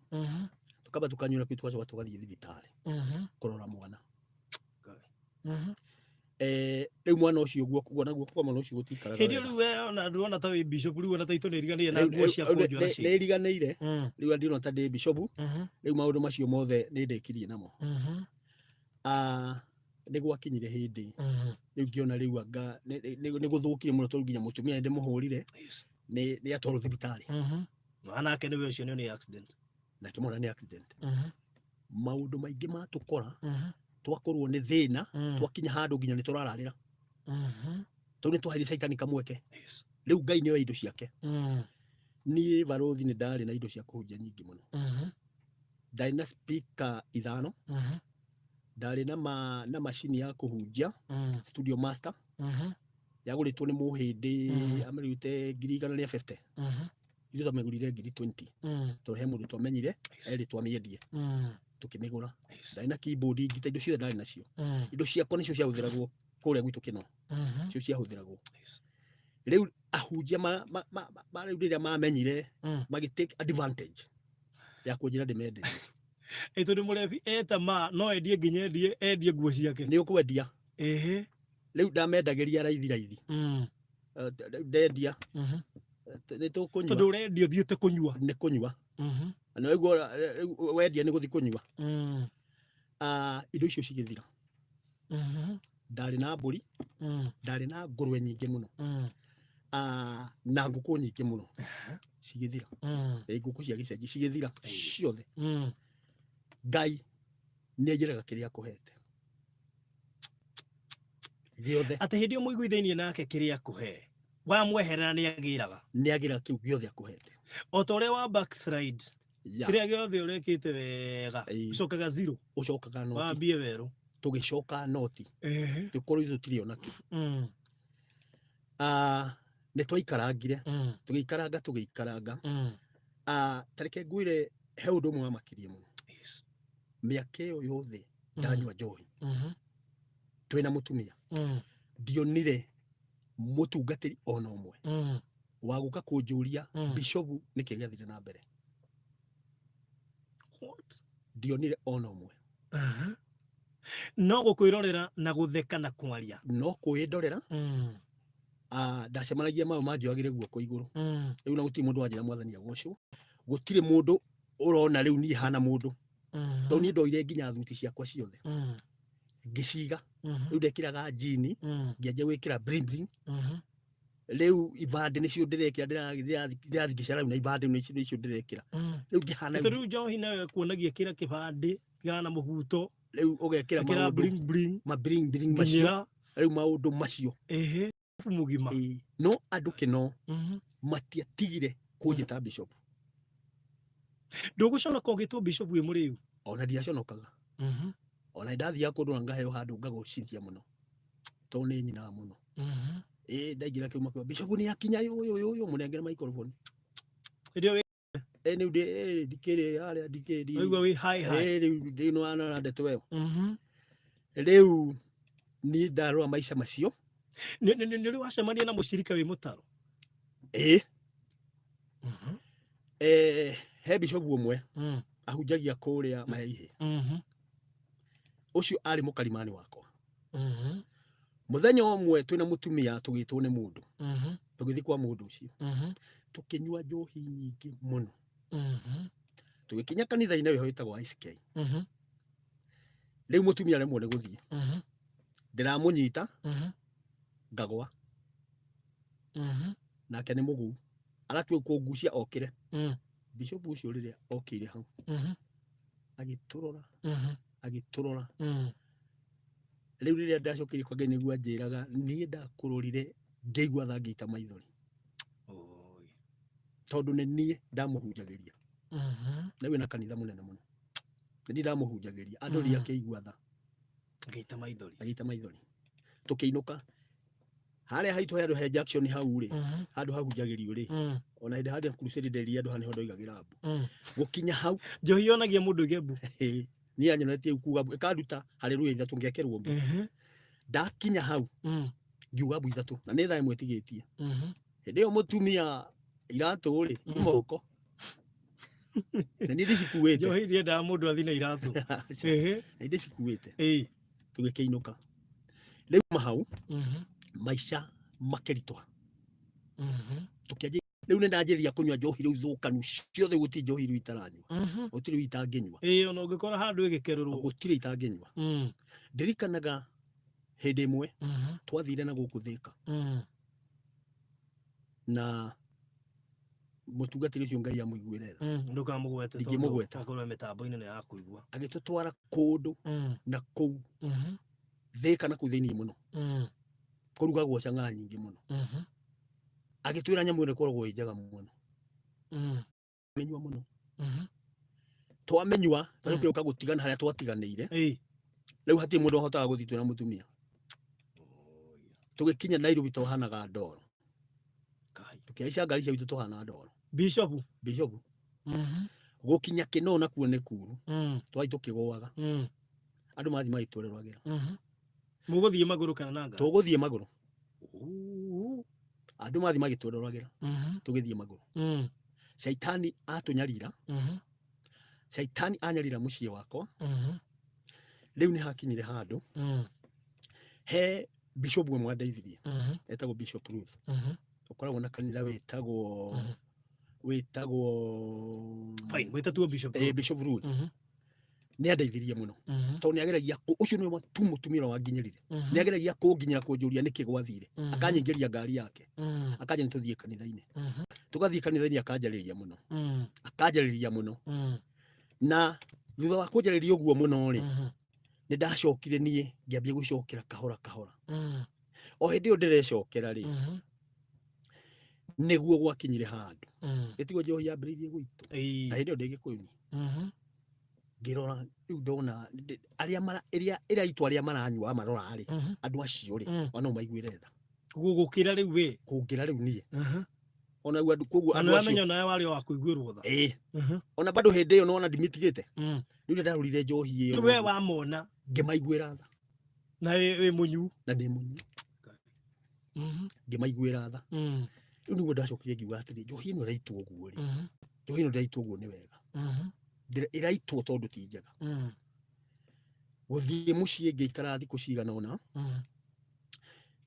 tukamba tukanyua kĩu, tũgacoka tũgathiĩ thibitarĩ kũrora mwana. Rĩu mwana ũcio guoko, guona guoko kwa mwana ũcio gũtikaraga Hĩndĩ ĩyo wega. Rĩu we ona ndũrona ta wĩ bishop rĩu, ona ta itũ nĩ iriganĩire na Rĩu- nguo cia rĩu- kũnjwo na nĩ ciĩ. iriganĩire. Rĩu ndĩrona ta ndĩ bishop, rĩu maũndũ macio mothe nĩ ndĩkirie namo. Nĩ gwakinyire hĩndĩ rĩu ngĩona rĩu anga nĩ gũthũkire mũno, tondũ nginya mũtumia nĩ ndĩmũhũrire. Nĩ atwarwo thibitarĩ. Mwanake nĩwe ũcio nĩ accident. Nake mwana nĩ accident. Maũndũ maingĩ matũkora, twakorwo nĩ thĩna, twakinya handũ nginya nĩ tũrararĩra, tondũ nĩ twaheire caitani kamweke. Rĩu Ngai nĩoe indo ciake. Niĩ barũthi nĩ ndarĩ na indo cia kũhunjia nyingĩ mũno. Ndarĩ na speaker 5, ndarĩ na macini ya kũhunjia, studio master, yagũrĩtwo nĩ mũhĩndĩ, amĩrute 150,000. Ithuĩ twamĩgũrire 20,000, tondũ he mũndũ twamenyire erĩ twamĩendie, tũkĩmĩgũra. Ndarĩ na keyboard ngita, indo ciothe ndarĩ nacio. Indo ciakwa nĩcio ciahũthĩragwo kũrĩa gwitũ Kĩno, cio ciahũthĩragwo. Rĩu ahunjia rĩu rĩrĩa mamenyire, magĩ take advantage ya kũnjĩra ndĩmenderie. Ĩ tondũ mũrebi eta ma no endie nginya endie nguo ciake. Nĩ ũkwendia. Rĩu ndamendagĩria raithi raithi. Rĩu ndendia, nĩ tũkũnyua. Tondũ ũrendia ũthiĩte kũnyua. Nĩ kũnyua. Na ũguo rĩu wendia nĩ gũthiĩ kũnyua. Ah, indo icio cigĩthira. Ndarĩ na mbũri, ndarĩ na ngũrwe nyingĩ mũno, ah, na ngũkũ nyingĩ mũno, cigĩthira. Ĩ, ngũkũ cia gĩcenji cigĩthira ciothe. Ngai nĩ anjĩraga kĩrĩa akũhete gĩothe. Atĩ hĩndĩ ĩyo mũiguithainie nake kĩrĩa akũhe, wamweherera nĩ agĩraga. Nĩ agĩraga kĩu gĩothe akũhete. O ta ũrĩa wa backslide, kĩrĩa gĩothe ũrekĩte wega, ũcokaga zero. Ũcokaga noti. Wambie werũ. Tũgĩcoka noti. Tũkorwo ithuĩ tũtirĩ ona kĩ. Ah, nĩ twaikarangire, tũgĩikaranga, tũgĩikaranga. Ah, ta reke ngwĩre he ũndũ ũmwe wamakirie mũno. Mĩaka ĩyo yothe ndanyua njohi, twĩna mũtumia, ndionire mũtungatĩri ona ũmwe wa gũka kũnjũria, "Bishopu, nĩkĩ gĩathire na mbere?" What? Ndionire ona ũmwe. No gũkwĩrorera na gũtheka na kwaria. No kwĩndorera. Ah, ndacemanagia maũ manjoyagĩre guoko igũrũ. Rĩu na gũtirĩ mũndũ wanjĩra Mwathani agocwo, gũtirĩ mũndũ ũrona rĩu niĩ hana mũndũ, tondũ niĩ ndoire nginya thuti ciakwa ciothe ngĩciga. Rĩu ndekĩraga njini, ngĩanjia gwĩkĩra bling bling. Rĩu ibandĩ nĩcio ndĩrekĩra, ndĩrathiĩ ngĩcara rĩu na ibandĩ nĩcio ndĩrekĩra. Rĩu ngĩhana Tondũ rĩu njohi nayo kuonagia kĩra kĩbandĩ, tigana na mũbuto. Rĩu ũgekĩra ĩkĩra maũndũ bling bling. Ma bling bling macio. Nginyĩra. Rĩu maũndũ macio. Ehe, mũgima. Ĩĩ, no andũ kĩno matiatigire kũnjĩta bishop. Ndũgũconoka ũgĩtwo bishop wĩ mũrĩu? Ona ndiaconokaga. Ona ndathiaga kũndũ na ngaheo handũ ngagocithia mũno, tondũ nĩ nyinaga mũno. Ĩ ndaingĩra kĩu makiuga bishop nĩ akinya, ũyũ ũyũ ũyũ, mũnengere microphone. Hĩndĩ ĩyo Ĩ rĩu ndĩ ĩ ndikĩrĩ harĩa ndikĩrĩ waigua wĩ high high. Ĩ rĩu ndĩ no ana ndeto ĩyo. Rĩu niĩ ndarora maica macio. Nĩ ũrĩ wacemania na mũcirika wĩ mũtaro? Ĩ, he bishop ũmwe ahunjagia kũrĩa Mahihi. Ũcio arĩ mũkarimani wakwa. Mũthenya ũmwe twĩna mũtumia tũgĩtwo nĩ mũndũ, tũgĩthiĩ kwa mũndũ ũcio, tũkĩnyua njohi nyingĩ mũno. Tũgĩkinya kanitha-inĩ wĩho wĩtagwo ICK. Rĩu mũtumia aremwo nĩ gũthiĩ, ndĩramũnyita, ngagwa. Nake nĩ mũguu, aratua kũngucia okĩre. Bishop ũcio rĩrĩa okĩire hau, agĩtũrora, agĩtũrora. Rĩu rĩrĩa ndacokeire kwa Ngai nĩguo anjĩraga, niĩ ndakũrorire ngĩigua tha, ngĩita maithori. Oi. Tondũ nĩ niĩ ndamũhunjagĩria. Na wĩna kanitha mũnene mũno, nĩ niĩ ndamũhunjagĩria andũ. Rĩa akĩigua tha. Ngĩita maithori. Agĩita maithori. Tũkĩinũka harĩa haitũ, he handũ he junction hau rĩ, handũ hahunjagĩrio rĩ. Ona hĩndĩ harĩa crusade nderire andũ, haha nĩho ndoigagĩra mbu. Gũkinya hau, Njohi yonagia mũndũ oige mbu. Ĩ, niĩ anyonetie kuga mbu ĩkanduta haleluya ithatũ ngekĩrwo mbu. Ndakinya hau, ngiuga mbu ithatũ na nĩ thaa ĩmwe ĩtigĩtie. Hĩndĩ ĩyo mũtumia iratũ rĩ imoko na niĩ ndĩcikuĩte. Njohi ndĩendaga mũndũ athiĩ na iratũ. Na ndĩcikuĩte. Tũgĩkĩinũka rĩu ma hau, maica makĩritũha. Tũkĩanjia rĩu nĩ ndanjĩrĩria kũnyua njohi rĩu thũkanu ciothe, gũtirĩ njohi rĩu itaranyua, gũtirĩ rĩu itangĩnyua. Ĩĩ, ona ũngĩkora handũ ĩgĩkerũrwo. Gũtirĩ itangĩnyua. Ndirikanaga hĩndĩ ĩmwe twathire na gũkũ Thĩka, na Mũtungatĩri ũcio Ngai amũiguĩre tha. Ndũkamũgwete tondũ Ndingĩmũgweta. akorwo e mĩtambo-inĩ nĩ ya kũigua. Agĩtũtwara kũndũ na kũu thĩka na kũu thĩinĩ mũno kũrugagwo cang'aa nyingĩ mũno. Agĩtwĩra nyamũ ĩno ĩkoragwo ĩ njega mũno. Menyua mũno. Twamenyua twacokire gũtigana harĩa twatiganĩire. Rĩu hatirĩ mũndũ wahotaga gũthiĩ twĩna mũtumia. Tũgĩkinya Nairobi twahanaga ndoro. Kai. Tũkĩhaica ngari cia witũ tũhana ndoro. Bishop. Bishop. Gũkinya Kĩnoo nakuo nĩ kuru. Twathiĩ tũkĩgũaga. Andũ mathiĩ magĩtũreragĩra. Mũgũthiĩ magũrũ kana na ngari? Tũgũthiĩ magũrũ. Andũ mathiĩ magĩtũreragĩra. Tũgĩthiĩ magũrũ. Caitani atũnyarira. Caitani anyarira mũciĩ wakwa. Rĩu nĩ hakinyire handũ. He bishop ũmwe wandeithirie. Etagwo Bishop Ruth. Ũkoragwo na kanitha wĩtagwo wĩtagwo Fine, mwĩta tuo Bishop. Eh, Bishop Ruth. Nĩ andeithirie mũno. Tondũ nĩ ageragia ũcio nĩwe tu mũtumia ũrĩa wanginyĩrire. Nĩ ageragia kũnginyĩra kũnjũria nĩkĩ gwathire. Akanyingĩria ngari yake. Akanjĩra tũthiĩ kanitha-inĩ. Tũgathiĩ kanitha-inĩ akanjarĩria mũno. Akanjarĩria mũno. Na thutha wa kũnjarĩria ũguo mũno rĩ, nĩ ndacokire niĩ ngĩambia gwĩcokera kahora kahora. O hĩndĩ ĩyo ndĩrecokera rĩ, nĩguo gwakinyire handũ. Ĩtiguo njohi yambĩrĩirie gũitwo. Na hĩndĩ ĩyo ndĩ Gĩkũyũ-inĩ. Ngĩrora rĩu ndona arĩa mara ĩrĩa ĩraitwo arĩa maranyua marora rĩ, andũ acio rĩ, ona no maiguĩre tha. Gũgũkĩra rĩu we. Kũngĩra rĩu niĩ. Ona rĩu andũ koguo Na andũ nĩ acio. wamenya onawe warĩ wa kũiguĩrwo tha. Ĩĩ. Ona bado hĩndĩ ĩyo nĩwona ndimĩtigĩte. Rĩu ndarorire njohi ĩyo. We wamona. Ngĩmaiguĩra tha. Na wĩ mũnyu. Na ndĩ mũnyu. Ngĩmaiguĩra tha. Rĩu nĩguo ndacokire ngiuga atĩrĩ, njohi ĩno ĩraitwo ũguo rĩ. Njohi ĩno ndĩraitwo ũguo nĩ wega. Ĩraitwo tondũ ti njega. Gũthiĩ mũciĩ ngĩikara thikũ cigana ũna.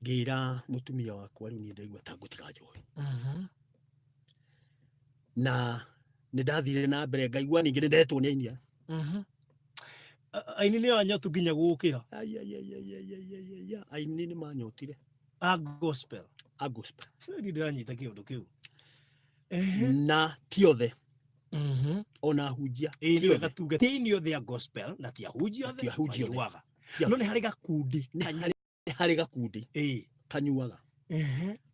Ngĩra mũtumia wakwa rĩu niĩ ndaigua ta ngũtiga njohi. Na nĩ ndathire na mbere ngaigua ningĩ nĩ ndetwo nĩ aini aya. Aini nĩ anyotu nginya gũkĩra. Ai, ai, ai, ai, ai, ai, ai, ai, ai. Aini nĩ manyotire. A gospel. A gospel. Niĩ ndĩranyita kĩũndũ kĩu. Na ti othe. Ona ahunjia. Ĩĩ Ti nĩ othe. gatuge. Ti aini othe a gospel na ti ahunjia othe. Ti ahunjia othe. Manyuaga. Ti No nĩ harĩ gakundi. Nĩ harĩ gakundi. Kanyuaga.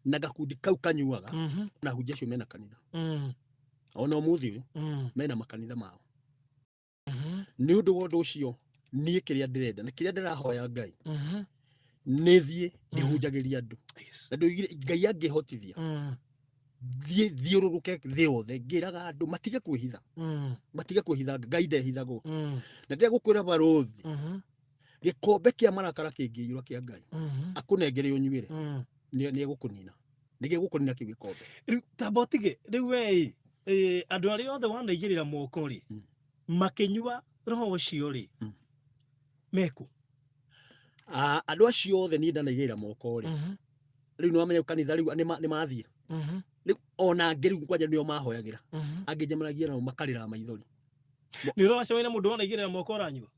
Na gakundi kau kanyuaga. Na ahunjia acio mena kanitha. Ona ũmũthĩ ũyũ, mena makanitha mao. Nĩ ũndũ wa ũndũ ũcio, niĩ kĩrĩa ndĩrenda na kĩrĩa ndĩrahoya Ngai, nĩ thiĩ ndĩhunjagĩrie andũ. Na ndoigire Ngai angĩhotithia, thiĩ thiũrũrũke thĩ yothe ngĩraga andũ matige kwĩhitha. Matige kwĩhitha, Ngai ndehithagwo. Na ndĩrenda gũkwĩra barũthi, gĩkombe kĩa marakara kĩngĩiyũra kĩa Ngai, akũnengere ũnyuĩre, nĩ egũkũnina. Nĩ gĩgũkũnina kĩu gĩkombe. Rĩu tamba ũtige, rĩu we ĩ, andũ arĩa othe wanaigĩrĩra moko rĩ, makĩnyua roho ũcio rĩ, meku? Andũ acio othe niĩ ndanaigĩrĩra moko rĩ, rĩu nĩ wamenya kanitha rĩu nĩ mathiĩ. Rĩu ona angĩ rĩu kwanja nĩo mahoyagĩra. Angĩ njemanagia nao makarĩra maithori. Nĩ ũracemania na mũndũ wanaigĩrĩra moko ũranyua?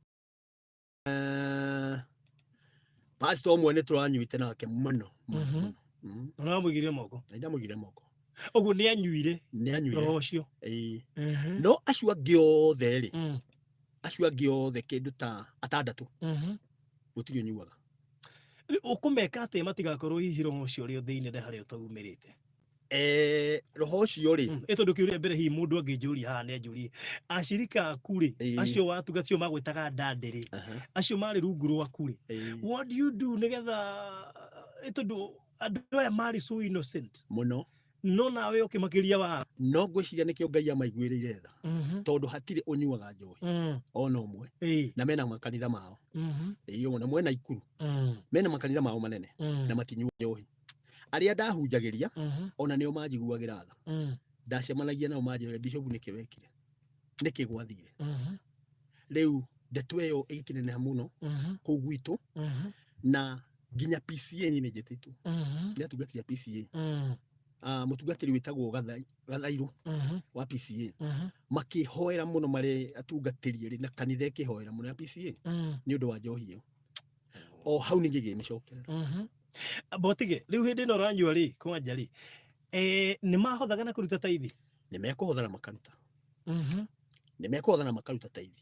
Pastor ũmwe nĩ tũranyuĩte nake mũno, mũno, mũno. Na nĩwamũigĩrĩire moko? Nĩ ndamũigĩrĩire moko. Ũguo nĩ anyuire Nĩ anyuire. roho ũcio? Ĩĩ. No acio angĩ othe rĩ, acio angĩ othe kĩndũ ta atandatũ, gũtirĩ ũnyuaga. Rĩu ũkũmeka atĩa matigakorwo hihi roho ũcio ũrĩ o thĩinĩ na harĩa ũtaumĩrĩte? Roho ũcio rĩ. Ĩ tondũ kĩũria mbere hihi mũndũ angĩnjũria haha nĩ anjũrie, acirika aku rĩ, acio watuga acio magwĩtaga ndandĩ rĩ, acio marĩ rungu rwaku rĩ, what do you do nĩgetha, ĩ tondũ andũ aya marĩ so innocent mũno, no nawe ũkĩmakĩria wa no ngwĩciria nĩkĩo Ngai amaiguĩrĩire tha, tondũ hatirĩ ũnyuaga njohi ona ũmwe, na mena makanitha mao. Ĩĩ, ona mwena Ikuru mena makanitha mao manene na matinyuaga njohi. Arĩa ndahunjagĩria ona nĩo manjiguagĩra tha. Ndacemanagia nao manjĩraga Bishop nĩkĩ wekire, nĩkĩ gwathire. Rĩu ndeto ĩyo ĩgĩkĩneneha mũno kũu gwitũ, na nginya PCA niĩ nĩ njĩtĩtwo. Nĩ atungatĩri a PCA. Mũtungatĩri wĩtagwo Gathairũ wa PCA. Makĩhoera mũno marĩ atungatĩri erĩ na kanitha ĩkĩhoera mũno ya PCA nĩ ũndũ wa njohi ĩyo. O hau ningĩ ngĩmĩcokerera. Botige, rĩu hĩndĩ ĩno ũranyua rĩ, kwanja rĩ, nĩ mahothaga na kũruta taithi? Nĩ mekũhothana makaruta. Nĩ mekũhothana makaruta taithi.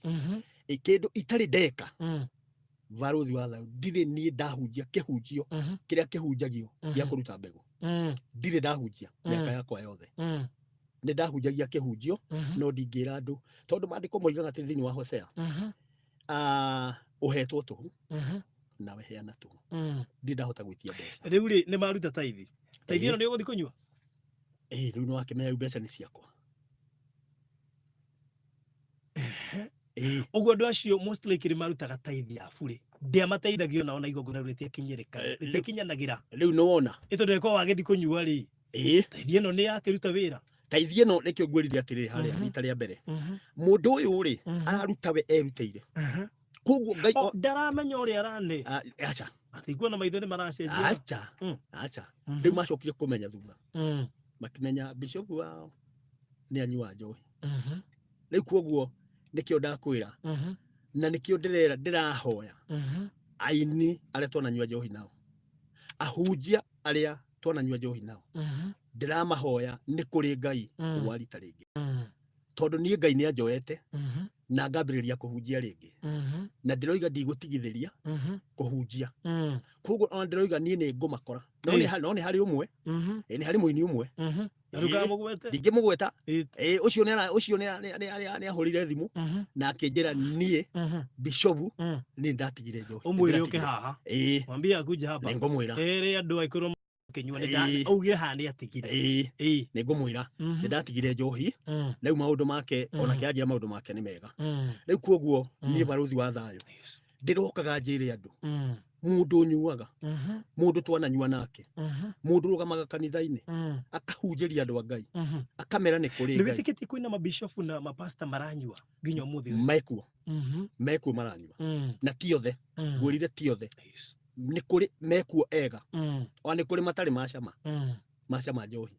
Ĩ kĩndũ itarĩ ndeka barũthi wa thayũ, ndirĩ niĩ ndahunjia kĩhunjio kĩrĩa kĩhunjagio gĩa kũruta mbegũ. Ndirĩ ndahunjia mĩaka yakwa yothe. Nĩ ndahunjagia kĩhunjio, no ndingĩra andũ, tondũ maandĩko moigaga atĩ thĩinĩ wa Hosea, ũhetwo tũhũ nawe heana tũhũ. Ndirĩ ndahota gwĩtia mbeca. Rĩu rĩ, nĩ maruta taithi, taithi ĩno nĩ ũgũthiĩ kũnyua? Ĩĩ, rĩu nĩ wakĩmenya rĩu mbeca nĩ ciakwa. Ĩĩ. Ũguo andũ acio most likely marutaga taithi ya burĩ, ndĩamateithagia onao na igongona rĩu rĩtiakinyĩrĩka, rĩtiakinyanagĩra. Rĩu nĩ wona. Ĩ tondũ ĩkorwo wagĩthiĩ kũnyua rĩ, taithi ĩno nĩ yakĩruta wĩra. Taithi ĩno nĩkĩo ngwĩrire atĩrĩrĩ harĩa rita rĩa mbere, mũndũ ũyũ rĩ, araruta we erutĩire, koguo Ngai O, ndaramenya ũrĩa arane. Ah, aca. Atikuona na maitho nĩ maracenjia. Aca. Aca. Rĩu macokire kũmenya thutha, makĩmenya bishop wao nĩ anyua njohi. Rĩu koguo nĩkĩo ndakwĩra na nĩkĩo ndĩrera ndĩrahoya aini arĩa twananyua njohi nao, ahunjia arĩa twananyua njohi nao, ndĩramahoya nĩ kũrĩ Ngai wa rita rĩngĩ, tondũ niĩ Ngai nĩ anjoete na ngambĩrĩria kũhunjia rĩngĩ, na ndĩroiga ndigũtigithĩria kũhunjia. Koguo ona ndĩroiga niĩ nĩ ngũmakora, no no nĩ harĩ ũmwe, nĩ harĩ mũini ũmwe. Ndũkamũgwete. Ndingĩmũgweta. Ũcio ũcio nĩ ahũrire thimũ na akĩnjĩra niĩ bishobu niĩ ndatigire njohi. Ũmwĩre ũke haha. Ĩĩ. Mwambie akuje hapa. Nĩ ngũmwĩra. Ere andũ angĩkorwo makĩnyua nĩ augire haha nĩ atigire. Ĩĩ. Nĩ ngũmwĩra nĩ ndatigire njohi. Rĩu maũndũ make, ona kĩanjĩra maũndũ make nĩ mega. Rĩu koguo niĩ barũthi wa thayũ ndĩrokaga njĩre andũ, mũndũ ũnyuaga, mũndũ twananyua nake, mũndũ ũrũgamaga kanitha-inĩ akahunjĩria andũ a Ngai, akamera nĩ kũrĩ Nĩ Ngai. wĩtĩkĩtie kwĩna mabishofu na mapasta maranyua nginya ũmũthĩ ũyũ? Mekuo. Mekuo maranyua, na ti othe. Ngwĩrire ti othe. Nĩ kũrĩ mekuo ega, ona nĩ kũrĩ matarĩ macama macama njohi.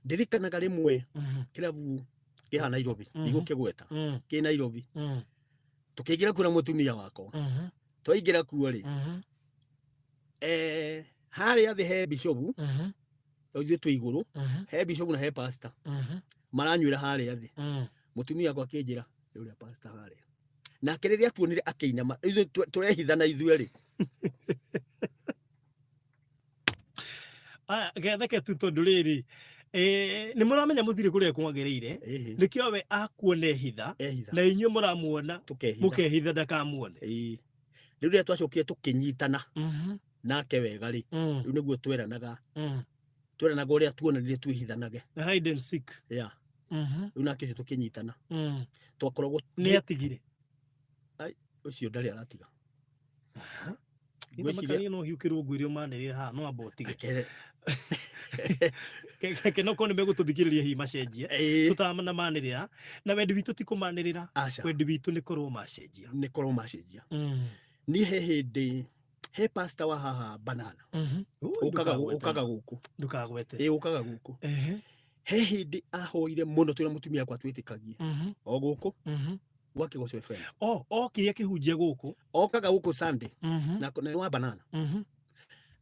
Ndirikanaga rĩmwe kĩrabu kĩha Nairobi, ndigũkĩgweta, kĩ Nairobi, tũkĩingĩra kuo na mũtumia wakwa. Twaingĩra kuo rĩ, harĩa thĩ he bishobu, ithuĩ twĩ igũrũ, he bishobu na he pastor maranyuĩra harĩa thĩ. Mũtumia wakwa akĩnjĩra, "Nĩ ũrĩa pastor harĩa." Nake rĩrĩa tuonire akĩinama, ithuĩ tũrehithana ithuerĩ. Aya, getheke tu, tondũ rĩrĩ, nĩ mũramenya mũtirĩ kũrĩa kwagĩrĩire. Nĩkĩo we akuona ehitha. Ehitha. Na inyuĩ mũramuona tũkehitha, mũkehitha ndakamuone. Ĩĩ. Rĩu rĩrĩa twacokire tũkĩnyitana nake wega rĩ, rĩu nĩguo tweranaga, tweranaga ũrĩa tuonanire twĩhithanage. Hide and seek. Yeah. Rĩu nake ũcio tũkĩnyitana, twakoragwo Nĩ atigire? Ũcio ndarĩ aratiga. Ngwĩciria Ngwĩciria no hiũkĩrwo ngwĩre ũmanĩrĩre haha, no amba ũtige. Akere. Ke no korwo nĩ megũtũthikĩrĩria hihi macenjie. Tũtanamanĩrĩra, na wendi witũ ti kũmanĩrĩra. Aca. Wendi witũ nĩ korwo macenjia. Nĩ korwo macenjia. Niĩ he hĩndĩ he pastor wa haha Banana ũkaga Ndũkagwete. Ũkaga gũkũ. Ndũkagwete. Ĩĩ, ũkaga gũkũ. He hĩndĩ ahoire mũno twĩna mũtumia wakwa twĩtĩkagie o gũkũ gwa Kĩgoco FM. O okire akĩhunjia gũkũ? Okaga gũkũ Sunday na nĩ wa Banana.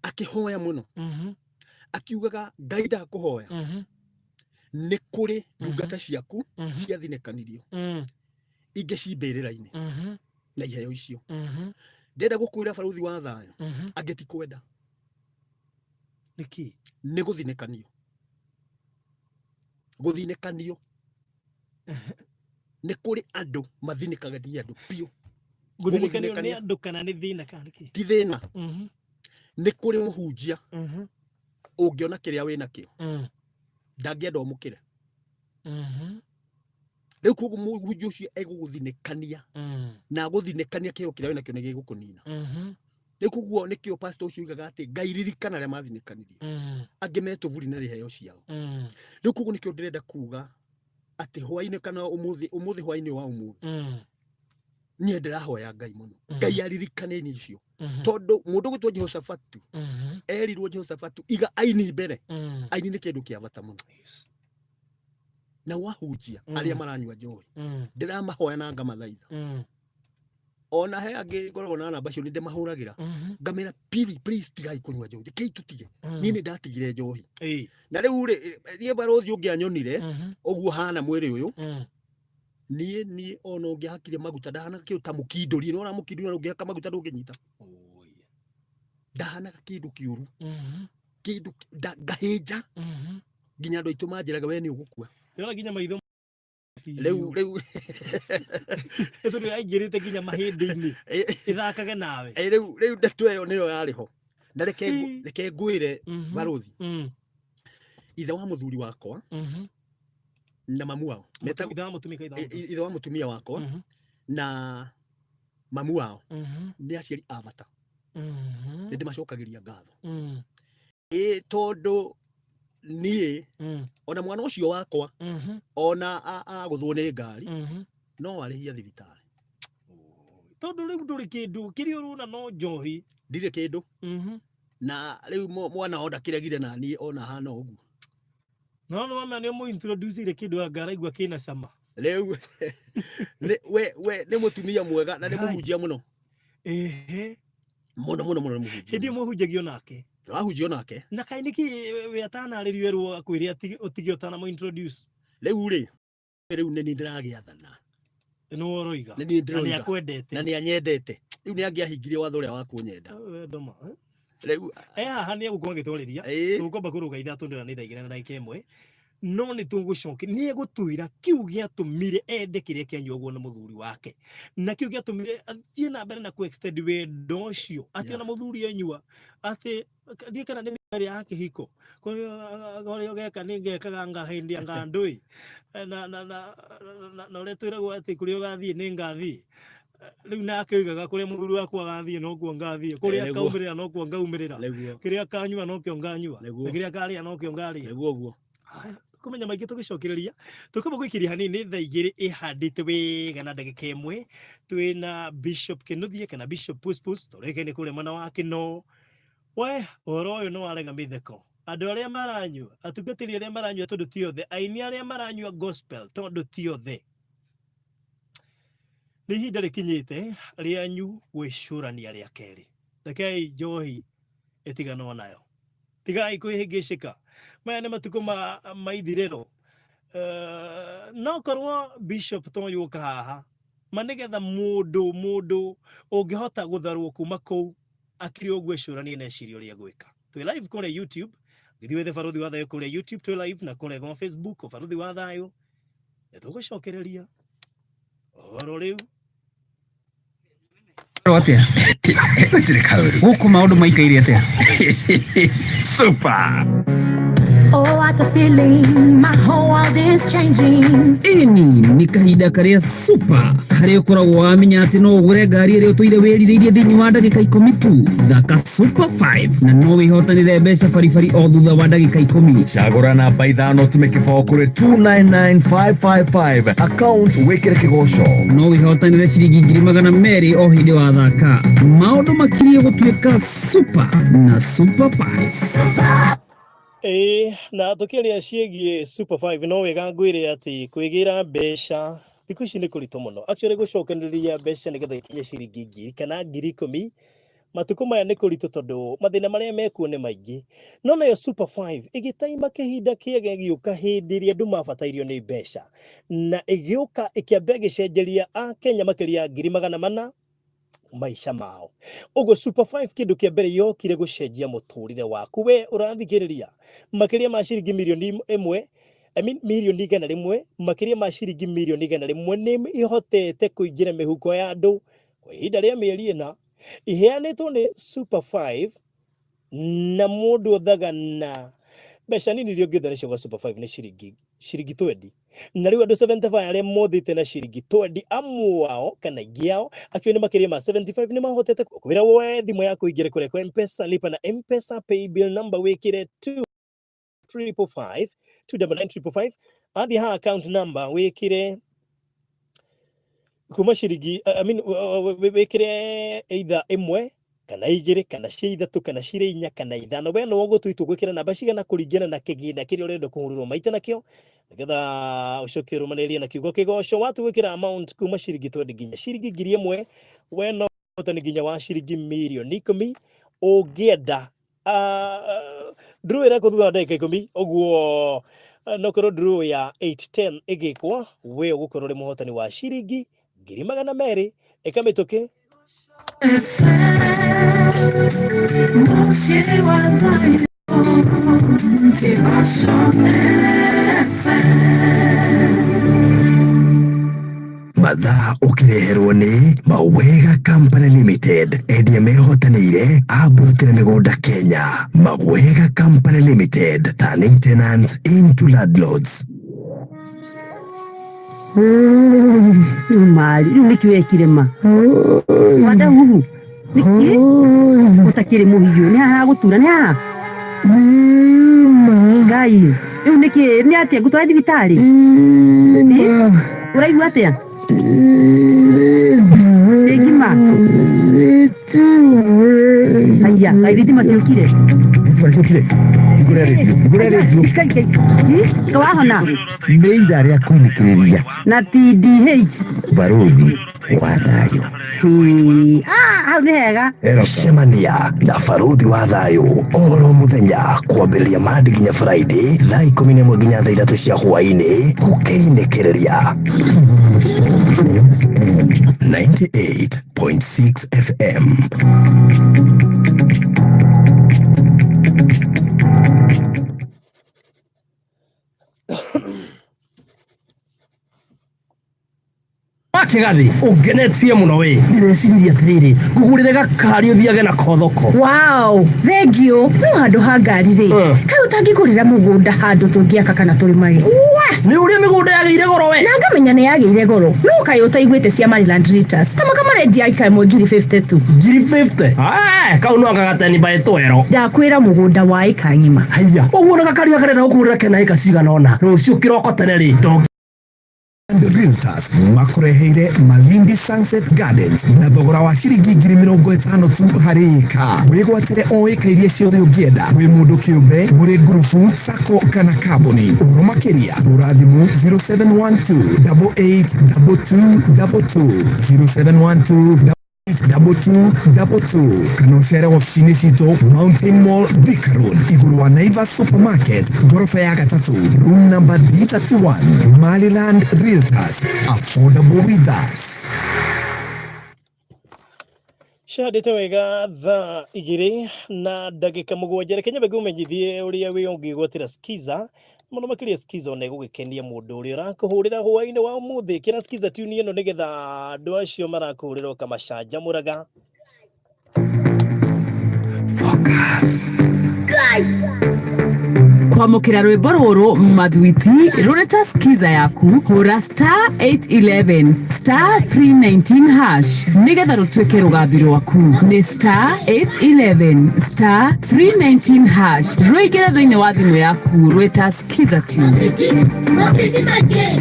Akĩhoya mũno, akiugaga, "Ngai, ndakũhoya, nĩ kũrĩ ndungata ciaku ciathinĩkanirio, ingĩ ci mbĩrĩra-inĩ na iheo icio." Ndĩrenda gũkwĩra, barũthi wa thayũ, angĩ ti kwenda. Nĩkĩ? Nĩ gũthinĩkanio, gũthinĩkanio. Nĩ kũrĩ andũ mathinĩkaga nĩ andũ biũ. Gũthinĩkanio nĩ Gũthinĩkania. andũ kana nĩ thĩna kana nĩkĩ? Ti thĩna. Nĩ kũrĩ mũhunjia ũngĩona kĩrĩa wĩ nakĩo, ndangĩenda ũmũkĩre. Rĩu koguo mũhunjia ũcio egũgũthinĩkania na agũthinĩkania, kĩheo kĩrĩa wĩ nakĩo nĩ gĩgũkũnina. Rĩu koguo nĩkĩo pastor ũcio oigaga atĩ, "Ngai, ririkana arĩa mathinĩkanirie, angĩ metũburi na iheo ciao." Rĩu koguo nĩkĩo ndĩrenda kuga atĩ hwainĩ kana ũmũthĩ, ũmũthĩ, hwainĩ wa ũmũthĩ, niĩ ndĩrahoya Ngai mũno, Ngai aririkane ini icio, tondũ mũndũ gwĩtwo Jehoshafatu erirwo, "Jehoshafatu, iga aini mbere." Aini nĩ kĩndũ kĩa bata mũno. Na wahunjia arĩa maranyua njohi, ndĩramahoya na ngamathaitha. Ona he angĩ ngoragwo na namba cio, nĩ ndĩmahũragĩra, ngamera, "Pili, please, tigai kũnyua njohi, rekei tũtige." Niĩ nĩ ndatigire njohi. Na rĩu rĩ, niĩ barũthi ũngĩanyonire ũguo hana mwĩrĩ ũyũ, niĩ ona ũngĩhakire maguta, ndahanaga kĩndũ ta mũkindũri. Nĩ wona mũkindũri, ũngĩhaka maguta ndũngĩnyita. Ndahanaga kĩndũ kĩũru, kĩndũ ngahĩnja, nginya andũ aitũ manjĩraga, "We nĩ ũgũkua." Ndĩrona nginya maitho. Rĩu Nĩ tondũ yaingĩrĩte nginya mahĩndĩ-inĩ ĩthakage nawe. Rĩu ndeto ĩyo nĩyo yarĩ ho, na reke ngwĩre, barũthi, ithe wa mũthuri wakwa na mamu wao metagwo Ithe wa mũtumia ka ithe wa mũthuri? Ithe wa mũtumia wakwa na mamu wao nĩ aciari a bata. Nĩ ndĩmacokagĩria ngatho, ĩ tondũ niĩ ona mwana ũcio wakwa ona agũthwo nĩ ngari, no arĩhia thibitarĩ. Tondũ rĩu ndũrĩ kĩndũ kĩrĩa ũrona no njohi. Ndirĩ kĩndũ. Na rĩu mwana o ndakĩregire na niĩ ona hana ũguo. No nĩ wamenya nĩ ũmũ-introduce-ire kĩndũ anga araigua kĩna cama. Rĩu we nĩ mũtumia mwega na nĩ Ngai. mũhunjia mũno mũno mũno mũno, nĩ mũhunjia. Hĩndĩ ĩyo mũhunjagio nake? Tũrahunjia nake. Na kaĩ nĩkĩ we atanarĩrio erwo akwĩre ũtige ũtanamũ introduce? Rĩu rĩ, rĩu nĩ niĩ ndĩragĩathana. Nĩwe ũroiga. Nĩ niĩ Na nĩ ndĩroiga. akwendete. Na nĩ anyendete. Rĩu nĩ angĩahingirie watho ũrĩa wa kũnyenda. Wendo ma, eh? Rĩu E haha nĩ egũkorwo agĩtwarĩria. Tũgũkomba kũrũga 3 ndĩra nĩ thaa 2 na ndagĩka 1, no nĩ tũgũcokia nĩ egũtwĩra kĩu gĩatũmire ende kĩrĩa kĩanyuagwo nĩ mũthuri wake, na kĩu gĩatũmire athiĩ na mbere na kũ extend wendo ũcio atĩ ona mũthuri enyua atĩ ndiĩ kana nĩ mĩaka ya kĩhiko kũrĩa ũgeka nĩ ngekaga ngahĩndia ngandũi na ũrĩa twĩragwo atĩ kũrĩa ũgathiĩ nĩ ngathiĩ. Rĩu nake oigaga, kũrĩa mũthuri wakwa agathiĩ nokuo ngathiĩ, kũrĩa akaumĩrĩra nokuo ngaumĩrĩra, kĩrĩa akanyua nokĩo nganyua, na kĩrĩa akarĩa nokĩo ngarĩa. Nĩguo ũguo. Haya, kũmenya maingĩ tũgĩcokereria tũkamba gũikĩria hanini. Thaa 2 ĩhandĩte wega na ndagĩka 1. Twĩna Bishop Kĩnuthia kana Bishop Puspus tũrekaine kũrĩa mwena wa Kĩno. We ũhoro ũyũ nĩ warega mĩtheko, andũ arĩa maranyua, atungatĩri arĩa maranyua, tondũ ti othe, aini arĩa maranyua gospel, tondũ ti othe. Nĩ ihinda rĩkinyĩte rĩanyu gwĩcũrania rĩa kerĩ. Rekei njohi ĩtiganwo nayo, tigai kwĩhĩngĩcĩka. Maya nĩ matukũ ma maithirĩro. No korwo bishop to ũyũ ũka haha ma nĩgetha mũndũ ũngĩhota gũtharwo kuma kũu akĩrĩ ũguo ecũranie na ecirie ũrĩa gwĩka. Twĩ live kũrĩa YouTube, gĩthiĩ wethe Barũthi wa Thayũ kũrĩa YouTube, twĩ live na kũrĩa gwa Facebook, Barũthi wa Thayũ. Nĩ tũgũcokereria ũhoro rĩu. Atĩa Gũtirĩ kaũru. Gũkũ maũndũ maikaire atĩa? Super. Oh, what a feeling. My whole world is changing. Ĩni nĩ kahinda karĩa super harĩa ũkoragwo wamenya atĩ no ũgũre ngari ĩrĩa ũtũire wĩrirĩirie thĩinĩ wa ndagĩka 10 tu. Thaka Super 5 na no wĩhotanĩre mbeca baribari o thutha wa ndagĩka 10. Cagũra namba 5 ũtume kĩbaũ kũrĩ 299555, account wĩkĩre kĩgoco. No wĩhotanĩre ciringi 200,000 o hĩndĩ wathaka. Maũndũ makirie gũtuĩka super na Super 5. Ĩĩ, na tũkĩaria ciĩgiĩ Super 5, no wega ngwĩre atĩ kwĩgĩra mbeca thikũ ici nĩ kũritũ mũno. Actually, gũcokanĩrĩria mbeca nĩgetha ikinye ciringi 1,000 kana 10,000 matukũ maya nĩ kũritũ, tondũ mathĩna marĩa mekuo nĩ maingĩ. No nayo Super 5 ĩgĩtaima kĩhinda kĩega, ĩgĩũka hĩndĩ ĩrĩa andũ mabatairio nĩ mbeca, na ĩgĩũka ĩkĩamba ĩgĩcenjeria Akenya makĩria 400,000 maica mao. Ũguo Super 5 kĩndũ kĩa mbere yokire gũcenjia mũtũrĩre waku we ũrathikĩrĩria. Makĩria ma ciringi mirioni 1, I mean 100,000,000, makĩria ma ciringi 100,000,000 nĩ ihotete kũingĩra mĩhuko ya andũ kwa ihinda rĩa mĩeri 4, iheanĩtwo nĩ Super 5. Na mũndũ othaga na mbeca nini iria ũngĩotha nacio gwa Super 5 nĩ ciringi 20. Na rĩu andũ 75 arĩa mothĩte na ciringi 20, amwe ao kana aingĩ ao actually nĩ makĩria ma 75, nĩ mahotete kwĩra woe thimũ yaku ingĩre kũrĩa kwa Mpesa lipa na Mpesa paybill number, wĩkĩre 2 555 299 555. Athiĩ ha account number, wĩkĩre kuma ciringi, I mean, wĩkĩre either 1 Kana igĩrĩ, kana cia ithatũ, kana cirĩ inya, kana ithano. We no ũgũtua itua gwĩkĩra namba cigana kũringana na kĩgĩna kĩrĩa ũrenda kũhũrĩrwo maita nakĩo, nĩgetha ũcoke ũrũmanĩrĩrie na kiugo kĩgoco. Watua gwĩkĩra amount kuma ciringi 20 nginya ciringi 1000, we no ũhotani nginya wa ciringi mirioni 10 ũngĩenda. Draw ĩrekwo thutha wa ndagĩka 10 ũguo, no korwo draw ya 810 ĩgĩkwo, we ũgũkorwo ũrĩ mũhotani wa ciringi 200,000. Ĩka mĩtũkĩ. Mũciĩ wa thayũ, Kĩgoco FM. Mathaa ũkĩreherwo nĩ Mawega Company Limited, endia mehotanĩire a mburoti na mĩgũnda Kenya. Mawega Company Limited, turning tenants into landlords. Rĩu mari rĩu nĩkĩ wekire ma wanda huhu nĩkĩ ũtakĩrĩ mũhiũ nĩ haha gũtura nĩ haha ngai rĩu nĩkĩ nĩ atĩa ngũtware thibitarĩ? Ĩ? Ũraigua atĩa nĩ ngima haiya kaĩ thitima ciũkire? Thitima ciũkire, hingũra rĩndiũ, hingũra rĩndiũ. Kai, kai. Ĩ? Kawahona. Nĩ ithaa rĩa kũinĩkĩrĩria na TDH Baruthi wa thayũ. Hĩ, ah, hau nĩ hega. Cemania na baruthi wa thayũ oro mũthenya kwambĩrĩria Monday nginya Friday thaa 11 nginya thaa 3 cia hwaĩ-inĩ tũkĩinĩkĩrĩria FM 98.6 FM. Wakigathi ungenetie muno we, ndireciria atiriri ngugurire gakari uthiage nako thoko. Wow, thank you. No handũ ha ngari rĩ, kaĩ ũtangĩgũrĩra mũgũnda handũ tũngĩaka kana tũrĩmage? Nĩ ũrĩa mĩgũnda yagĩire goro we. Na ngamenya nĩ yagĩire goro, no kaĩ ũtaiguĩte cia Maryland Realtors tamaka marendia ĩka ĩmwe ngiri 52? Ngiri 50? Ah, kau no gagateni by twero. Ndakwĩra mũgũnda wa ĩka ng'ima. Haiya, ũguo na gakari gakarenda gũkũgũrĩra kena ĩka cigana ũna rũciũ kĩroko tene rĩ ndongi. Realtors makureheire Malindi Sunset Gardens na thogora wa ciringi 50,000 tu harĩ ĩka. Wĩgwatĩre o ĩka iria ciothe ũngĩenda, wĩ mũndũ kĩũmbe, mũrĩ ngurubu, sacco kana kambuni. Ũhoro makĩria hũra thimũ 0712 8822 22, 0712 2222, kana ũcere wabici-inĩ citũ Mountain Mall, Thika Road, igũrũ wa Naivas Supermarket, ngoroba ya gatatũ, room number D31. Maryland Realtors, affordable with us. Cihandĩte wega thaa 2 na ndagĩka 7. Reke nyambe ngũmenyithie ũrĩa wĩ ũngĩgwatĩra skiza mũno makĩria. Skiza ona ĩgũgĩkenia mũndũ ũrĩa ũrakũhũrĩra hwaĩ-inĩ wa ũmũthĩ. Kĩra skiza tune ĩno nĩgetha andũ acio marakũhũrĩra ũkamacanjamũraga. Focus. Kwamũkĩra rwĩmbo rũrũ mathwiti rũrĩ ta skiza yaku, hũra star 811 star 319 hash nĩgetha rũtuĩke rũgambi rwaku. Nĩ star 811 star 319 hash, rũingĩre thĩinĩ wa thimũ yaku rwĩta skiza tune. Maketi maingĩ,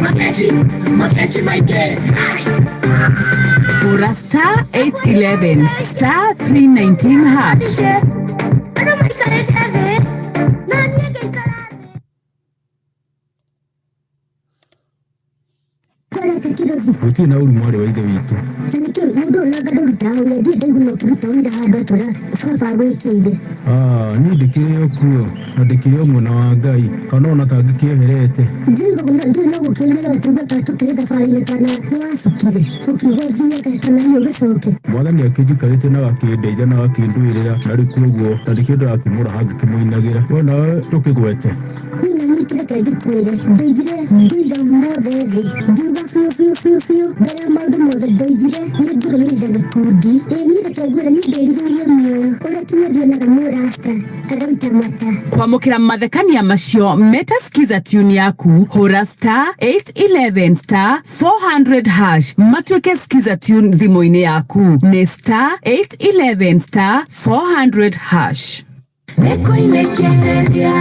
maketi, maketi maingĩ. Hũra star 811 star 319 hash. Andũ maikarĩte thĩ na niĩ ngĩikara thĩ. Kwarete kĩrothi. Gũtirĩ na ũru, mwarĩ wa ithe witũ. Na nĩkĩ mũndũ ũyũ nanga ndũrutaga wĩra? Ndirĩ ndaigua no ũkĩruta wĩra handũ atwĩra baba agwĩkĩire. Ah, niĩ ndĩkĩrĩ o kuo na ndĩkĩrĩ o mwena wa Ngai, kana ona ta ngĩkĩeherete. Ndiũĩ no gũkĩra nĩgetha tũigue ta tũkĩrĩ thabarĩ-inĩ kana nĩ wacukire ũkiuga ũthiaga kana hihi ũgĩcoke. Mwathani akĩnjikarĩte na agakĩndeithia na agakĩndũĩrĩra, na rĩu koguo na nĩkĩo ndĩrakĩmũraha ngĩkĩmũinagĩra. We nawe ndũkĩgwete. Niĩ na niĩ kĩreke ngĩkwĩre, ndoigire ndoiga mothe thĩ, ngiuga biũ biũ biũ biũ mbere ya maũndũ mothe, ndoigire nĩ ngũrũmĩrĩra gĩkundi. Ĩ niĩ reke ngwĩre, niĩ ndĩrirĩirie muoyo ũrĩa kinya thionaga mũrasta agaita mata. Kwamũkĩra mathekania macio meta skiza tune yaku, hũra star 811 star 400 hash matuĩke skiza tune thimũ-inĩ yaku. Nĩ star 811 star 400 hash. Nĩkũinĩkĩrĩria,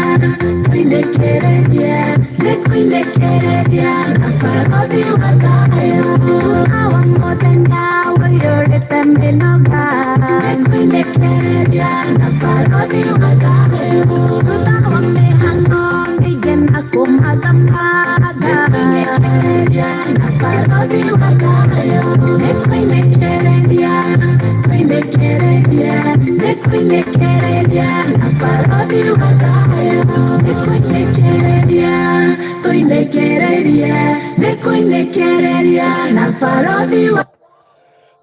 kũinĩkĩrĩria, nĩkũinĩkĩrĩria na barothi wa thayũ. Thutha wa mũthenya ũiyũrĩte mĩnoga, nĩkũinĩkĩrĩria na barothi wa thayũ. Thutha wa mĩhang'o mĩingĩ na kũmathamatha, nĩkũinĩkĩrĩria na barothi wa thayũ. Nĩkũinĩkĩrĩria, kũinĩkĩrĩria, nĩkũinĩkĩrĩria na barothi wa thayũ. Nĩkũinĩkĩrĩria, kũinĩkĩrĩria, nĩkũinĩkĩrĩria na barothi wa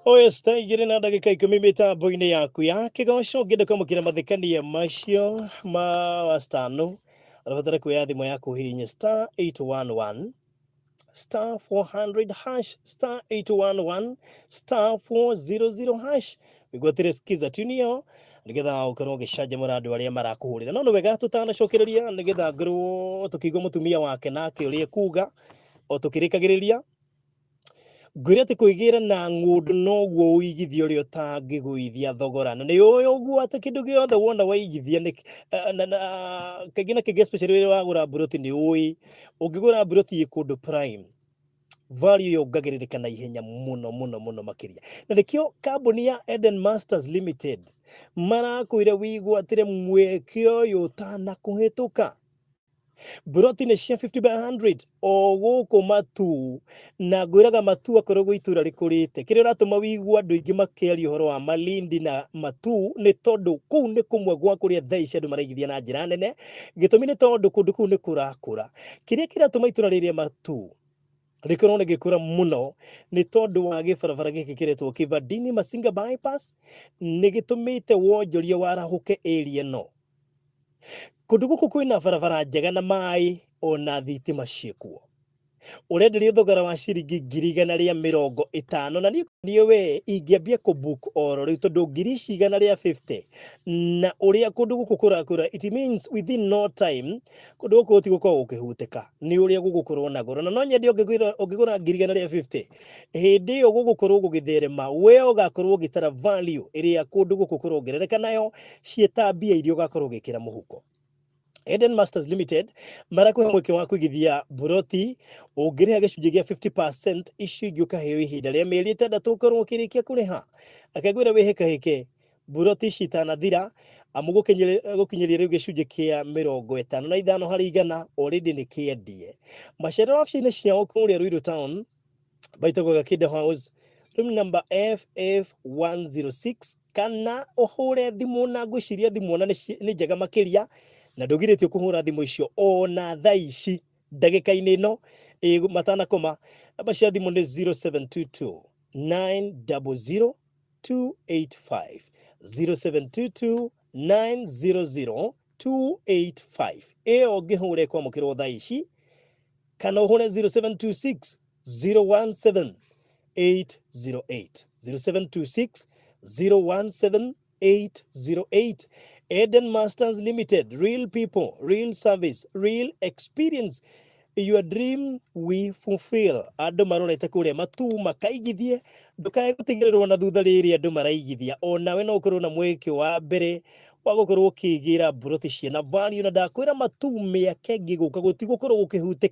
Oya star 2 na ndagĩka 10 mĩtambo-inĩ yaku ya kĩgoco. Ũngĩenda kwamũkĩra mathekania macio ma wastano, ũrabatara kuoya thimũ yaku ũhihinye star 811 star 400 hash, star 811 star 400 hash, wĩgwatĩre skiza tune ĩyo nĩgetha ũkorwo ũgĩcanjamũra andũ arĩa marakũhũrĩra. No nĩ wega tũtanacokereria, nĩgetha ngorwo tũkĩigua mũtumia wake nake ũrĩa ekuga o tũkĩrĩkagĩrĩria. Ngwĩre atĩ kwĩgĩra na ng'ũndũ noguo ũigithia ũrĩa ũtangĩgũithia thogora, na nĩ ũĩ ũguo atĩ kĩndũ gĩothe wona waigithia nĩ na kaingĩ na kaingĩ, especially rĩrĩa wagũra mburoti, nĩ ũĩ ũngĩgũra mburoti ĩ kũndũ prime, value yongagĩrĩrĩka na ihenya mũno mũno mũno makĩria. Na nĩkĩo kambuni ya Eden Masters Limited marakwĩra wĩgwatĩre mweke ũyũ ũtanakũhĩtũka. Mburoti nĩ cia 50 by 100 o gũkũ Matu, na ngwĩraga Matu akoragwo itũra rĩkũrĩte. Kĩrĩa ũratũma wĩigue andũ aingĩ makĩaria ũhoro wa Malindi na Matu nĩ tondũ kũu nĩ kũmwe gwa kũrĩa thaa ici andũ maraigithia na njĩra nene. Gĩtũmi nĩ tondũ kũndũ kũu nĩ kũrakũra. Kĩrĩa kĩratũma itũra rĩrĩa Matu rĩkorwo rĩgĩkũra mũno nĩ tondũ wa gĩbarabara gĩkĩ kĩretwo Kivandini Masinga Bypass, nĩ gĩtũmĩte wonjoria warahũke area ĩno. Kũndũ gũkũ kwĩna barabara njega na maĩ ona thitima ciĩkuo. Ũrenderio thogora wa ciringi 150,000, na niĩ we ingĩambia kũ book oro rĩu, tondũ ngiri ici 150 na ũrĩa kũndũ gũkũ kũrakũra, it means within no time kũndũ gũkũ gũtigũkorwo gũkĩhutĩka nĩ ũrĩa gũgũkorwo na goro. Na no nyende ũngĩgũra 150,000, hĩndĩ ĩyo gũgũkorwo gũgĩtherema, we ũgakorwo ũgĩtara value ĩrĩa kũndũ gũkũ kũrongerereka nayo ciĩta mbia iria ũgakorwo ũgĩkĩra mũhuko. Eden Masters Limited marakũhe mweke wa kũigithia mburoti ũngĩrĩha gĩcunjĩ gĩa 50%, icio ingĩ ũkaheo ihinda rĩa mĩeri 6 ũkorwo ũkĩrĩkia kũrĩha. Akengwĩra wĩhĩkahĩke mburoti ici itanathira, amu gũkinyĩria rĩu gĩcunjĩ kĩa 55 harĩ igana already nĩ kĩendie. Macerero wabici-inĩ ciao kũrĩa Ruiru Town, baitagwo Gakida House, room number FF106, kana ũhũre thimũ, na ngwĩciria thimũ ona nĩ njega makĩria, na ndũgirĩtio kũhũra thimũ icio ona thaa ici ndagĩka-inĩ ĩno matanakoma. Namba cia thimũ nĩ 0722 900 285, 0722 900 285. Ĩyo ũngĩhũra ĩkwamũkĩrwo thaa ici, kana ũhũre 0726 017 808, 0726 017 808. Eden Masters Limited, real people, real service, real experience. Your dream we fulfill. Andũ marorete kũrĩa Matu makaigithie, ndũkae gũtigĩrĩrwo na thutha rĩrĩa andũ maraigithia. Onawe no ũkorwo na mweke wa mbere wa gũkorwo ũkĩgĩra mburoti ciĩna value, na ndakwĩra Matu mĩaka ĩngĩ gũka gũtigũkorwo gũkĩhutĩka.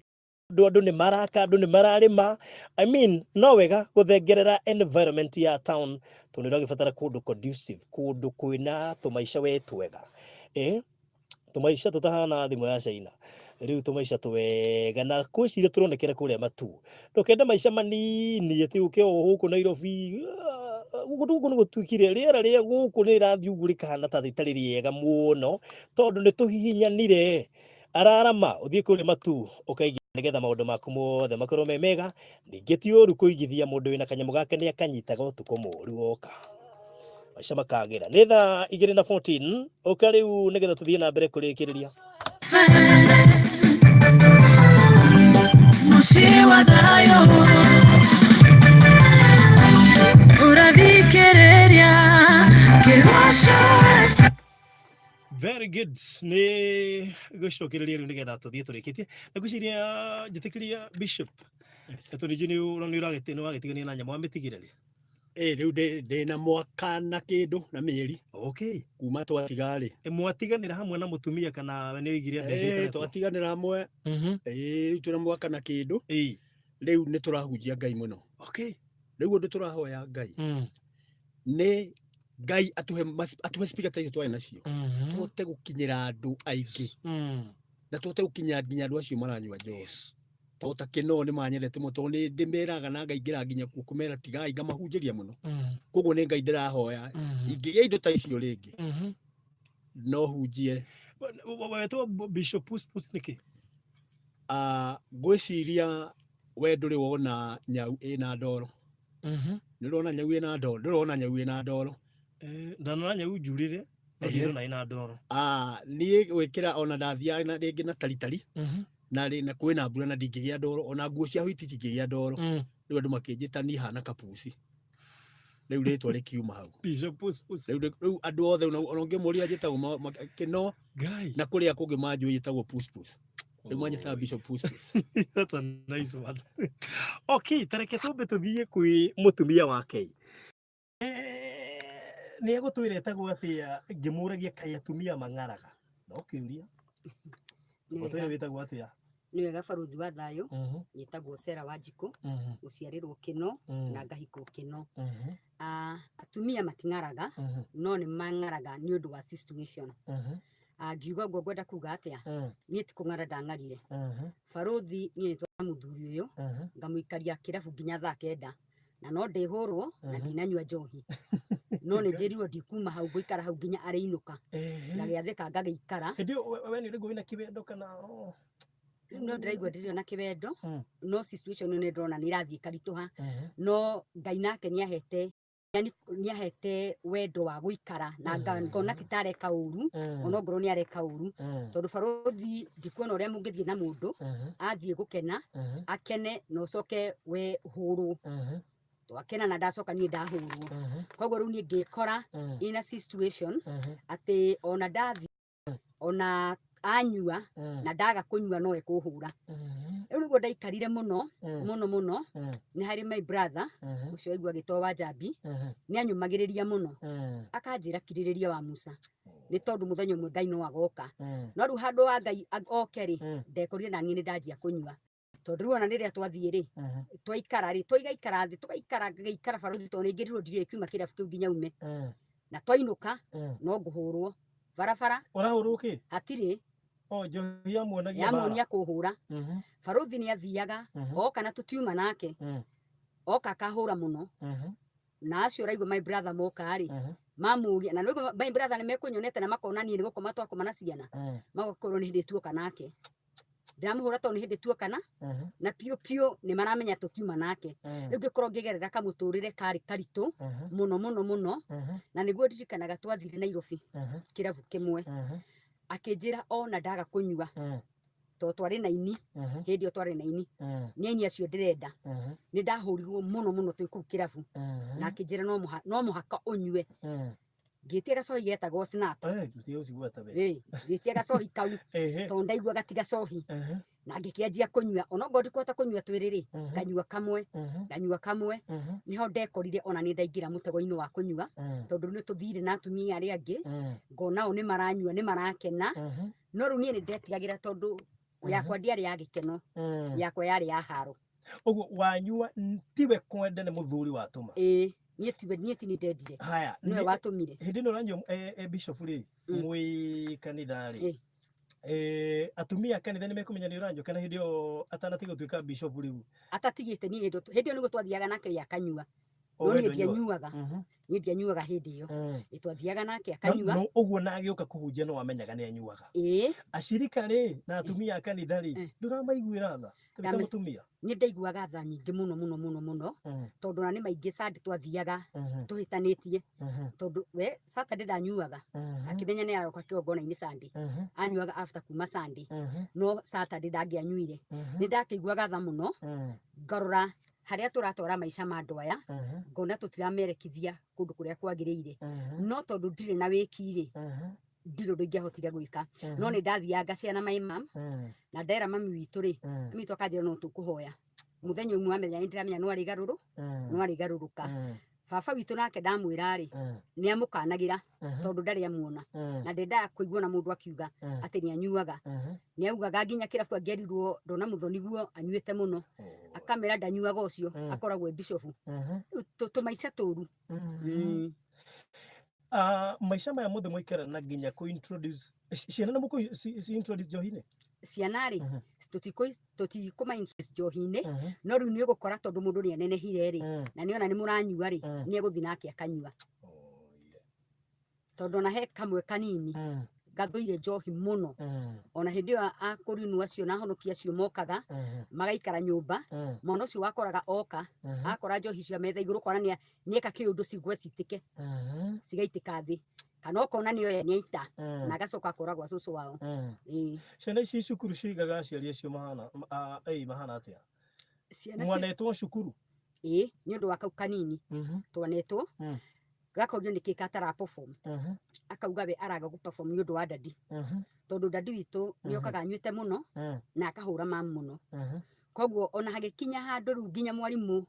Andũ nĩ maraka, andũ nĩ mararĩma. I mean, no wega gũthengerera environment ya town, tondũ nĩ ũragĩbatara kũndũ conducive, kũndũ kwĩna tũmaica we twega, tũmaica tũtahana thimũ ya China rĩu, tũmaica twega na kwĩciria tũronekera kũrĩa Matu. Ndũkende maica manini atĩ ũke o gũkũ Nairobi. Gũkũ gũkũ nĩ gũtuĩkire rĩera rĩa gũkũ nĩ rĩrathiĩ ũguo rĩkahana ta rĩtarĩ rĩega mũno, tondũ nĩ tũhihinyanire. Ararama ũthiĩ kũrĩa Matu ũkaigithia nĩgetha maũndũ maku mothe makorwo me mega. Ningĩ ti ũru kũigithia, mũndũ wĩna kanyamũ gake nĩ akanyitaga ũtukũ mũru woka, maica makagĩra. Nĩ thaa 2 na 14, ũka rĩu nĩgetha tũthiĩ na mbere kũrĩkĩrĩria. Mũciĩ wa thayũ, ũrathikĩrĩria Kĩgoco. Very good, nĩ gũcokereria rĩu nĩgetha tũthiĩ tũrĩkĩtie na ngwĩciria njĩtĩkĩria Bishop, tondũ nĩ nĩ wagĩtigania na nyamũ wamĩtigire rĩ? Ĩ rĩu ndĩ na mwaka na kĩndũ na mĩeri. Okay. Kuma twatiga rĩ. Mwatiganĩra hamwe na mũtumia kana we nĩ oigire ambe Ĩ agĩikare kuo? Twatiganĩra hamwe. Ĩ rĩu twĩna mwaka na kĩndũ. Rĩu nĩ tũrahunjia Ngai mũno. Okay. Rĩu ũndũ tũrahoya Ngai nĩ Ngai atũhe atũhe speaker ta icio twarĩ nacio, tũhote gũkinyĩra andũ aingĩ na tũhote gũkinyĩra nginya andũ acio maranyua njohi, tondũ ta Kĩnoo nĩ manyendete mũno, tondũ nĩ ndĩmeraga na ngaingĩra nginya kuo kũmera tigai, ngamahunjĩria mũno. Koguo nĩ Ngai ndĩrahoya, ingĩgĩa indo ta icio rĩngĩ no hunjie. Wetwo Bishop Pus Pus nĩkĩ? Ah, ngwĩciria we ndũrĩ wona nyau ĩna ndoro. Nĩ ũrona nyau ĩna ndoro? Ndũrona nyau ĩna ndoro? Ndanona nyau njurĩre, no ndirona ĩna ndoro. Ah, niĩ gwĩkĩra ona ndathiaga na rĩngĩ na taritari na rĩ na kwĩna mbura na ndingĩgĩa ndoro, ona nguo cia white itingĩgĩa ndoro. Rĩu andũ makĩnjĩta niĩ hana kapuci, rĩu rĩtwa rĩkiuma hau. Bishop Pus Pus. Rĩu andũ othe ona ũngĩmũria njĩtagwo Kĩno. Ngai. Na kũrĩa kũngĩ manjũĩ njĩtagwo Pus Pus, rĩu manjĩtaga Bishop Pus Pus. That's a nice one. Okay, tareke tumbe tuthiĩ kwĩ mũtumia wake. Nĩ egũtwĩra etagwo atĩa, ngĩmũragia kaĩ atumia mang'araga. No kĩũria. Nĩ Mũtwĩre wega. wĩtagwo atĩa? Nĩ wega, barũthi wa thayũ. Njĩtagwo Sera Wanjikũ, gũciarĩrwo Kĩno na ngahikwo Kĩno. Ah, atumia mating'araga, no nĩ mang'araga nĩ ũndũ wa situation. Ah, ngiuga ũguo ngwenda kuga atĩa? Niĩ ti kũng'ara ndang'arire. Barũthi, niĩ nĩ twara mũthuri ũyũ, ngamũikaria kĩrabu nginya thaa 9 na no ndĩhũrwo na ndinanyua njohi, no nĩ njĩrirwo ndikuma hau, ngũikara hau nginya arĩinũka. Ngagĩathĩka, ngagĩikara. Hĩndĩ ĩyo we nĩ ũraigua wĩna kĩwendo kana oh? Rĩu no ndĩraigua ndĩrĩ na kĩwendo, no situation ĩyo nĩ ndĩrona nĩ ĩrathiĩ ĩkaritũha, no Ngai nake nĩ ahete, yani nĩ ahete wendo wa gũikara na ngona ti ta areka ũru, ona ongorwo nĩ areka ũru, tondũ barũthi, ndikuona ũrĩa mũngĩthiĩ na mũndũ athiĩ gũkena, akene na ũcoke we ũhũrwo. Twakena na ndacoka niĩ ndahũrwo. Koguo rĩu niĩ ngĩkora in a situation atĩ ona ndathiĩ, ona anyua na ndaga kũnyua, no ekũhũra. Rĩu nĩguo ndaikarire mũno mũno mũno. Nĩ harĩ my brother ũcio waigua agĩtwo wa Njambi, nĩ anyũmagĩrĩria mũno, akanjĩra kirĩrĩria wa Musa, nĩ tondũ mũthenya ũmwe Ngai no agoka. No rĩu handũ wa Ngai oke rĩ, ndekorire na niĩ nĩ ndanjia kũnyua, tondũ rĩu ona rĩrĩa twathiĩ rĩ, twaikara rĩ, twaigaikara thĩ, tũgaikara, ngĩikara barũthi, tondũ nĩ ngĩrirwo ndirĩ kiuma kĩrabu kĩu nginya ume. Na twainũka no ngũhũrwo barabara. Ũrahũrwo kĩ? Hatirĩ. Oh, njohi yamuonagia mbara. Yamuonia kũhũra. Barũthi nĩ athiaga, oka na tũtiuma nake, oka akahũra mũno. Na acio ũraigua my brother moka rĩ, mamũria na nĩwaigua my brother nĩ mekũnyonete na makona niĩ nĩ gũkoma twakoma na ciana, magakorwo nĩ hĩndĩ tuoka nake ndiramũhũra, tondũ nĩ hĩndĩ tuoka na na piũ piũ nĩ maramenya tũtiuma nake. Rĩu ngĩkorwo ngĩgerera kamũtũrĩre karĩ karitũ mũno mũno mũno, na nĩguo ndirikanaga twathire Nairobi kĩrabu kĩmwe, akĩnjĩra ona ndaga kũnyua, tondũ twarĩ na ini hĩndĩ ĩyo, twarĩ na ini, nĩ aini acio ndĩrenda. Nĩ ndahũrirwo mũno mũno twĩ kũu kĩrabu, na akĩnjĩra no mũhaka ũnyue. Ngĩtia gacohi getagwo Snap. Tiga ũcigweta we. Ĩ, ngĩtia gacohi kau, tondũ ndaiguaga ti gacohi, na ngĩkĩanjia kũnyua, onokorwo ndikũhota kũnyua twĩrĩ rĩ, nganyua kamwe, nganyua kamwe. Nĩho ndekorire ona nĩ ndaingĩra mũtego-inĩ wa kũnyua, tondũ rĩu nĩ tũthire na atumia arĩa angĩ, ngona o nĩ maranyua, nĩ marakena, no rĩu niĩ nĩ ndetigagĩra, tondũ yakwa ndiarĩ ya gĩkeno, yakwa yarĩ ya haro. Ũguo wanyua tiwe kwenda, nĩ mũthuri watũma? Ĩĩ, niĩ tiwe, niĩ ti nĩ ndendire. Haya. Nĩwe watũmire. Hĩndĩ ĩno ũranyua, bishop rĩ, mwĩ kanitha rĩ, atumia a kanitha nĩ mekũmenya nĩ ũranyua, kana hĩndĩ ĩyo atanatiga gũtuĩka bishop rĩu? Atatigĩte, niĩ hĩndĩ ĩyo nĩguo twathiaga nake we akanyua. O No we niĩ ndũnyuaga? ndianyuaga. Niĩ ndianyuaga hĩndĩ ĩyo. Ĩ, twathiaga nake akanyua. No ũguo na agĩũka kũhunjia no wamenyaga nĩ anyuaga? Ĩĩ. Acirika rĩ na atumia a kanitha rĩ, ndũramaiguĩra tha ta mũtumia? Nĩ ndaiguaga tha nyingĩ mũno mũno mũno mũno, tondũ ona nĩ maingĩ Sunday twathiaga tũhĩtanĩtie, tondũ we Saturday ndanyuaga, akĩmenya nĩ aroka kĩgongona-inĩ Sunday, anyuaga after kuma Sunday, no Saturday ndangĩanyuire. Nĩ ndakĩiguaga tha mũno, ngarora harĩa tũratwara maica ma andũ aya, ngona tũtiramerekithia kũndũ kũrĩa kwagĩrĩire, no tondũ ndirĩ na wĩki rĩ, ndirĩ ũndũ ingĩahotire gwĩka. No nĩ ndathiaga ngacera my mum, na ndera mami witũ rĩ, mami witũ akanjĩra no tũkũhoya mũthenya ũmwe, amenya nĩ ndĩramenya no arĩgarũrũ, no arĩgarũrũka. Baba witũ nake ndamwĩra rĩ, nĩ amũkanagĩra tondũ ndarĩ amuona, na ndendaga kũigua na mũndũ akiuga atĩ nĩ anyuaga. Nĩ augaga nginya kĩrabu angĩerirwo ndona mũthoni guo anyuĩte mũno, akamera ndanyuaga ũcio, akoragwo e bishofu. Rĩu tũmaica tũru. Ah, maica maya mothe mwaikara na nginya kũ introduce ciana nĩ mũkũ introduce njohi-inĩ? Ciana rĩ, tũtikũma introduce njohi-inĩ, no rĩu nĩ ũgũkora tondũ mũndũ nĩ anenehire rĩ, na nĩ ona nĩ mũranyua rĩ, nĩ egũthiĩ nake akanyua. Tondũ ona he kamwe kanini gathũire njohi mũno, ona hĩndĩ ĩyo akũrinũ acio na ahonoki acio mokaga magaikara nyũmba, mwana ũcio wakoraga oka akora njohi cia metha igũrũ, ũkona nĩeka kĩũndũ cigwe citĩke, cigaitĩka thĩ, kana ũkona nĩoya nĩaita, na agacoka akora gwa cũcũ wao. Ĩĩ. Ciana ici cukuru ciigaga aciari acio mahana ĩĩ mahana atĩa? Ciana Mwanetwo cukuru? Ĩĩ, nĩ ũndũ wa kau kanini twanetwo, gakorio nĩkĩ katara perform, akauga we araga gũ perform nĩ ũndũ wa dadi, tondũ dadi witũ nĩ okaga anyuĩte mũno na akahũra mamu mũno. Koguo ona hagĩkinya handũ rĩu nginya mwarimũ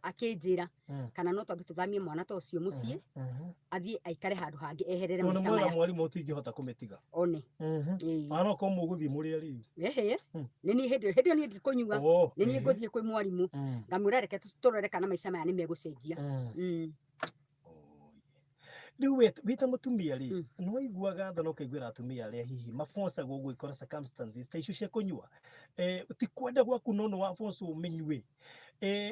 akĩnjĩra kana no twambe tũthamie mwana ta ũcio mũciĩ, athiĩ aikare handũ hangĩ eherere Tondũ maica mwera maya. Mwarimũ ũtingĩhota kũmĩtiga. One. Ĩĩ. Ona no korwo mũgũthiĩ mũrĩ erĩ. Ehe. Nĩ niĩ hĩndĩ ĩyo niĩ ndikũnyua. Nĩ niĩ ngũthiĩ kwĩ mwarimũ, ngamwĩra reke tũrore kana maica maya nĩ megũcenjia. Rĩu we wĩ ta mũtumia rĩ, nĩ waiguaga tha na ũkaiguĩra atumia arĩa hihi mabocagwo gwĩkora circumstances ta icio cia kũnyua? Ti kwenda gwaku no nĩ wabocwo ũmĩnyue.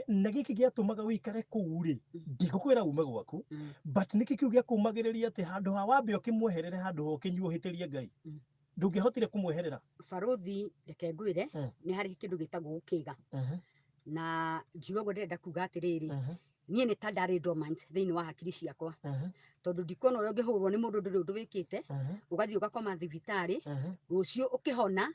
Na gĩkĩ gĩatũmaga ũikare kũu rĩ, ndigũkwĩra ume gwaku, but nĩkĩ kĩu gĩakũmagĩrĩria atĩ handũ ha wambe ũkĩmweherere handũ ha ũkĩnyua ũhĩtĩrie Ngai? Ndũngĩahotire kũmweherera? Barũthi, reke ngwĩre, nĩ harĩ kĩndũ gĩtagwo gũkĩga. Na ngiuga ũguo ndĩrenda kuga atĩrĩrĩ, niĩ nĩ ta ndarĩ dormant thĩinĩ wa hakiri ciakwa, tondũ ndikuona ũrĩa ũngĩhũrwo nĩ mũndũ ndũrĩ ũndũ wĩkĩte, ũgathiĩ ũgakoma thibitarĩ, rũciũ ũkĩhona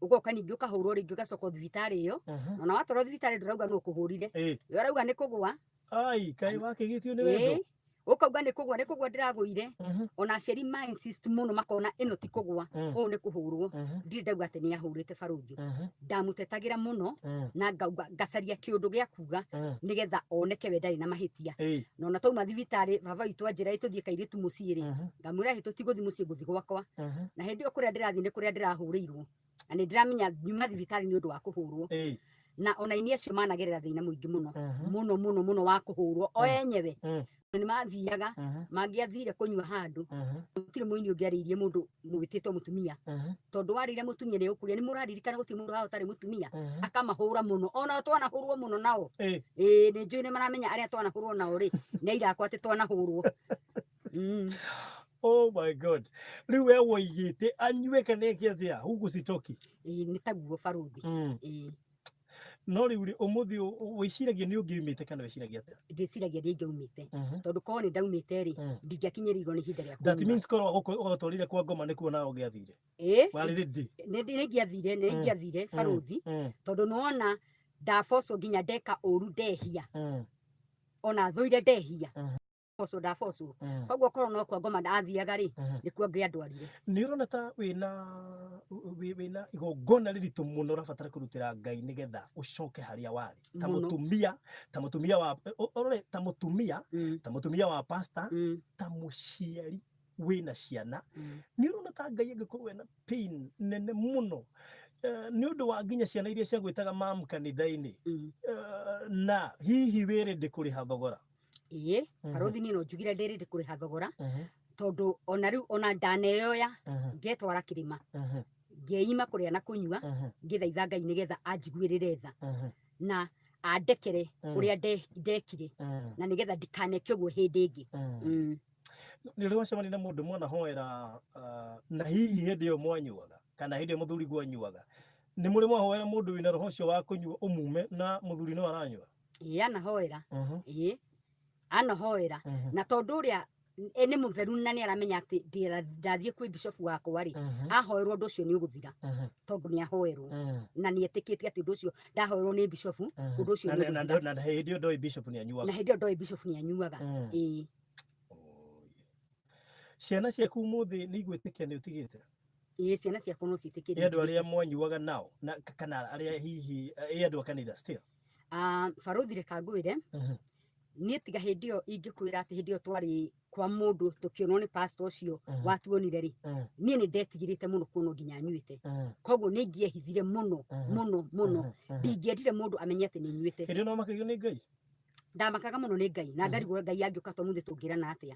ũgoka ningĩ ũkahũrwo rĩngĩ, ũgacoka thibitarĩ ĩyo, ona watwarwo thibitarĩ ndũrauga nũ ũkũhũrire, we ũrauga nĩ kũgwa. Ai, kaĩ wakĩgĩtio nĩ wendo? Ĩĩ, ũkauga nĩ kũgwa, nĩ kũgwa ndĩragũire. Ona aciari ma insist mũno makona ĩno ti kũgwa, ũũ nĩ kũhũrwo. Ndirĩ ndauga atĩ nĩ ahũrĩte barũthi, ndamũtetagĩra mũno na ngauga ngacaria kĩũndũ gĩa kuga nĩgetha oneke we ndarĩ na mahĩtia. Na ona twauma thibitarĩ baba witũ anjĩra ĩ tũthiĩ kairĩtu mũciĩ rĩ, ngamwĩra hĩ tũtigũthiĩ mũciĩ, ngũthiĩ gwakwa. Na hĩndĩ ĩyo kũrĩa ndĩrathiĩ nĩ kũrĩa ndĩrahũrĩirwo, na nĩ ndĩramenya nyuma thibitarĩ nĩ ũndũ wa kũhũrwo. Na ona aini acio managerera thĩna mũingĩ mũno mũno mũno mũno wa kũhũrwo o enyewe. Nĩ mathiaga, mangĩathire kũnyua handũ, gũtirĩ mũini ũngĩarĩirie mũndũ mwĩtĩtwo mũtumia, tondũ warĩire mũtumia nĩ ũkũrĩa. Nĩ mũraririkana gũtirĩ mũndũ haha ũtarĩ mũtumia, akamahũra mũno. Ona twanahũrwo mũno nao, ĩĩ nĩ njũĩ nĩ maramenya arĩa twanahũrwo nao rĩ, nĩ aira akwa atĩ twanahũrwo. Oh my God. Rĩu we woigĩte anyue kana eke atĩa huku sitoki. Ĩĩ nĩ taguo barũthi. Ĩĩ. No rĩu rĩ, ũmũthĩ wĩciragia nĩ ũngĩumĩte kana wĩciragia atĩa? Ndĩciragia nĩ ingĩaumĩte, tondũ korwo nĩ ndaumĩte rĩ, ndingĩakinyĩrĩirwo nĩ ihinda rĩa That kũnyua. means korwo ũgũtwarire kwa ngoma nĩkuo nawe ũngĩathire. Ĩĩ. Warĩ ready. Nĩ ingĩathire, nĩ ingĩathire barũthi, tondũ nĩwona ndabocwo nginya ndeka ũru ndehia, ona thũire ndehia, bocwo ndabocwo. Koguo korwo no kwa ngoma ndathiaga rĩ, nĩkuo ngĩandwarire. Nĩ ũrona ta wĩna igongona rĩritũ mũno ũrabatara kũrutĩra Ngai nĩgetha ũcoke harĩa warĩ ta Mũno. mũtumia, ta mũtumia wa ũrore ta mũtumia, ta mũtumia wa pastor, ta mũciari wĩna ciana. Nĩ ũrona ta Ngai angĩkorwo ena pain nene mũno nĩ ũndũ wa nginya ciana iria ciagwĩtaga mam kanitha-inĩ, na hihi wĩ ready kũrĩha thogora? Ĩĩ, barũthi, niĩ no njugire ndĩ ready kũrĩha thogora, tondũ ona rĩu ona ndaneyoya ngetwara kĩrĩma, ngeima kũrĩa na kũnyua, ngĩthaitha Ngai nĩgetha anjiguĩrĩre tha na andekere ũrĩa ndekire, na nĩgetha ndikaneke ũguo hĩndĩ ĩngĩ. Nĩ ũrĩ wacemania na mũndũ mwanahoera, na hihi hĩndĩ ĩyo mwanyuaga kana hĩndĩ ĩyo mũthuri gwanyuaga, nĩ mũrĩ mwahoera mũndũ wĩna roho ũcio wa kũnyua ũmume na mũthuri no aranyua? Ĩĩ, anahoera. Ĩĩ, anahoera. Na tondũ ũrĩa nĩ mũtheru na nĩ aramenya atĩ ndathiĩ kwĩ bishofu wakwa rĩ, ahoerwo ũndũ ũcio nĩ ũgũthira, tondũ nĩ ahoerwo na nĩ etĩkĩtie atĩ ũndũ ũcio ndahoerwo nĩ bishofu, ũndũ ũcio nĩ ũgũthira. Na hĩndĩ ĩyo ndoĩ bishop nĩ anyuaga. Na hĩndĩ ĩyo ndoĩ bishofu nĩ anyuaga. Ĩĩ. Ciana ciaku ũmũthĩ nĩ igwĩtĩkia nĩ ũtigĩte? Ĩĩ, ciana ciakwa no ciĩtĩkĩrie. Nĩ andũ arĩa mwanyuaga nao na kana arĩa hihi ĩ andũ a kanitha still? Ah, barũthi, reka ngwĩre, Niĩ tiga hĩndĩ ĩyo ingĩkwĩra atĩ hĩndĩ ĩyo twarĩ kwa mũndũ tũkĩonwo nĩ pastor ũcio watuonire rĩ, niĩ nĩ ndetigĩrĩte mũno kuonwo nginya nyuĩte. Koguo nĩ ingĩehithire mũno mũno mũno, ndingĩendire mũndũ amenye atĩ nĩ nyuĩte. Hĩndĩ ĩyo no makagio nĩ Ngai. Ndamakaga mũno nĩ Ngai na ngarigwo Ngai angĩũka ta ũmũthĩ tũngĩrana atĩa.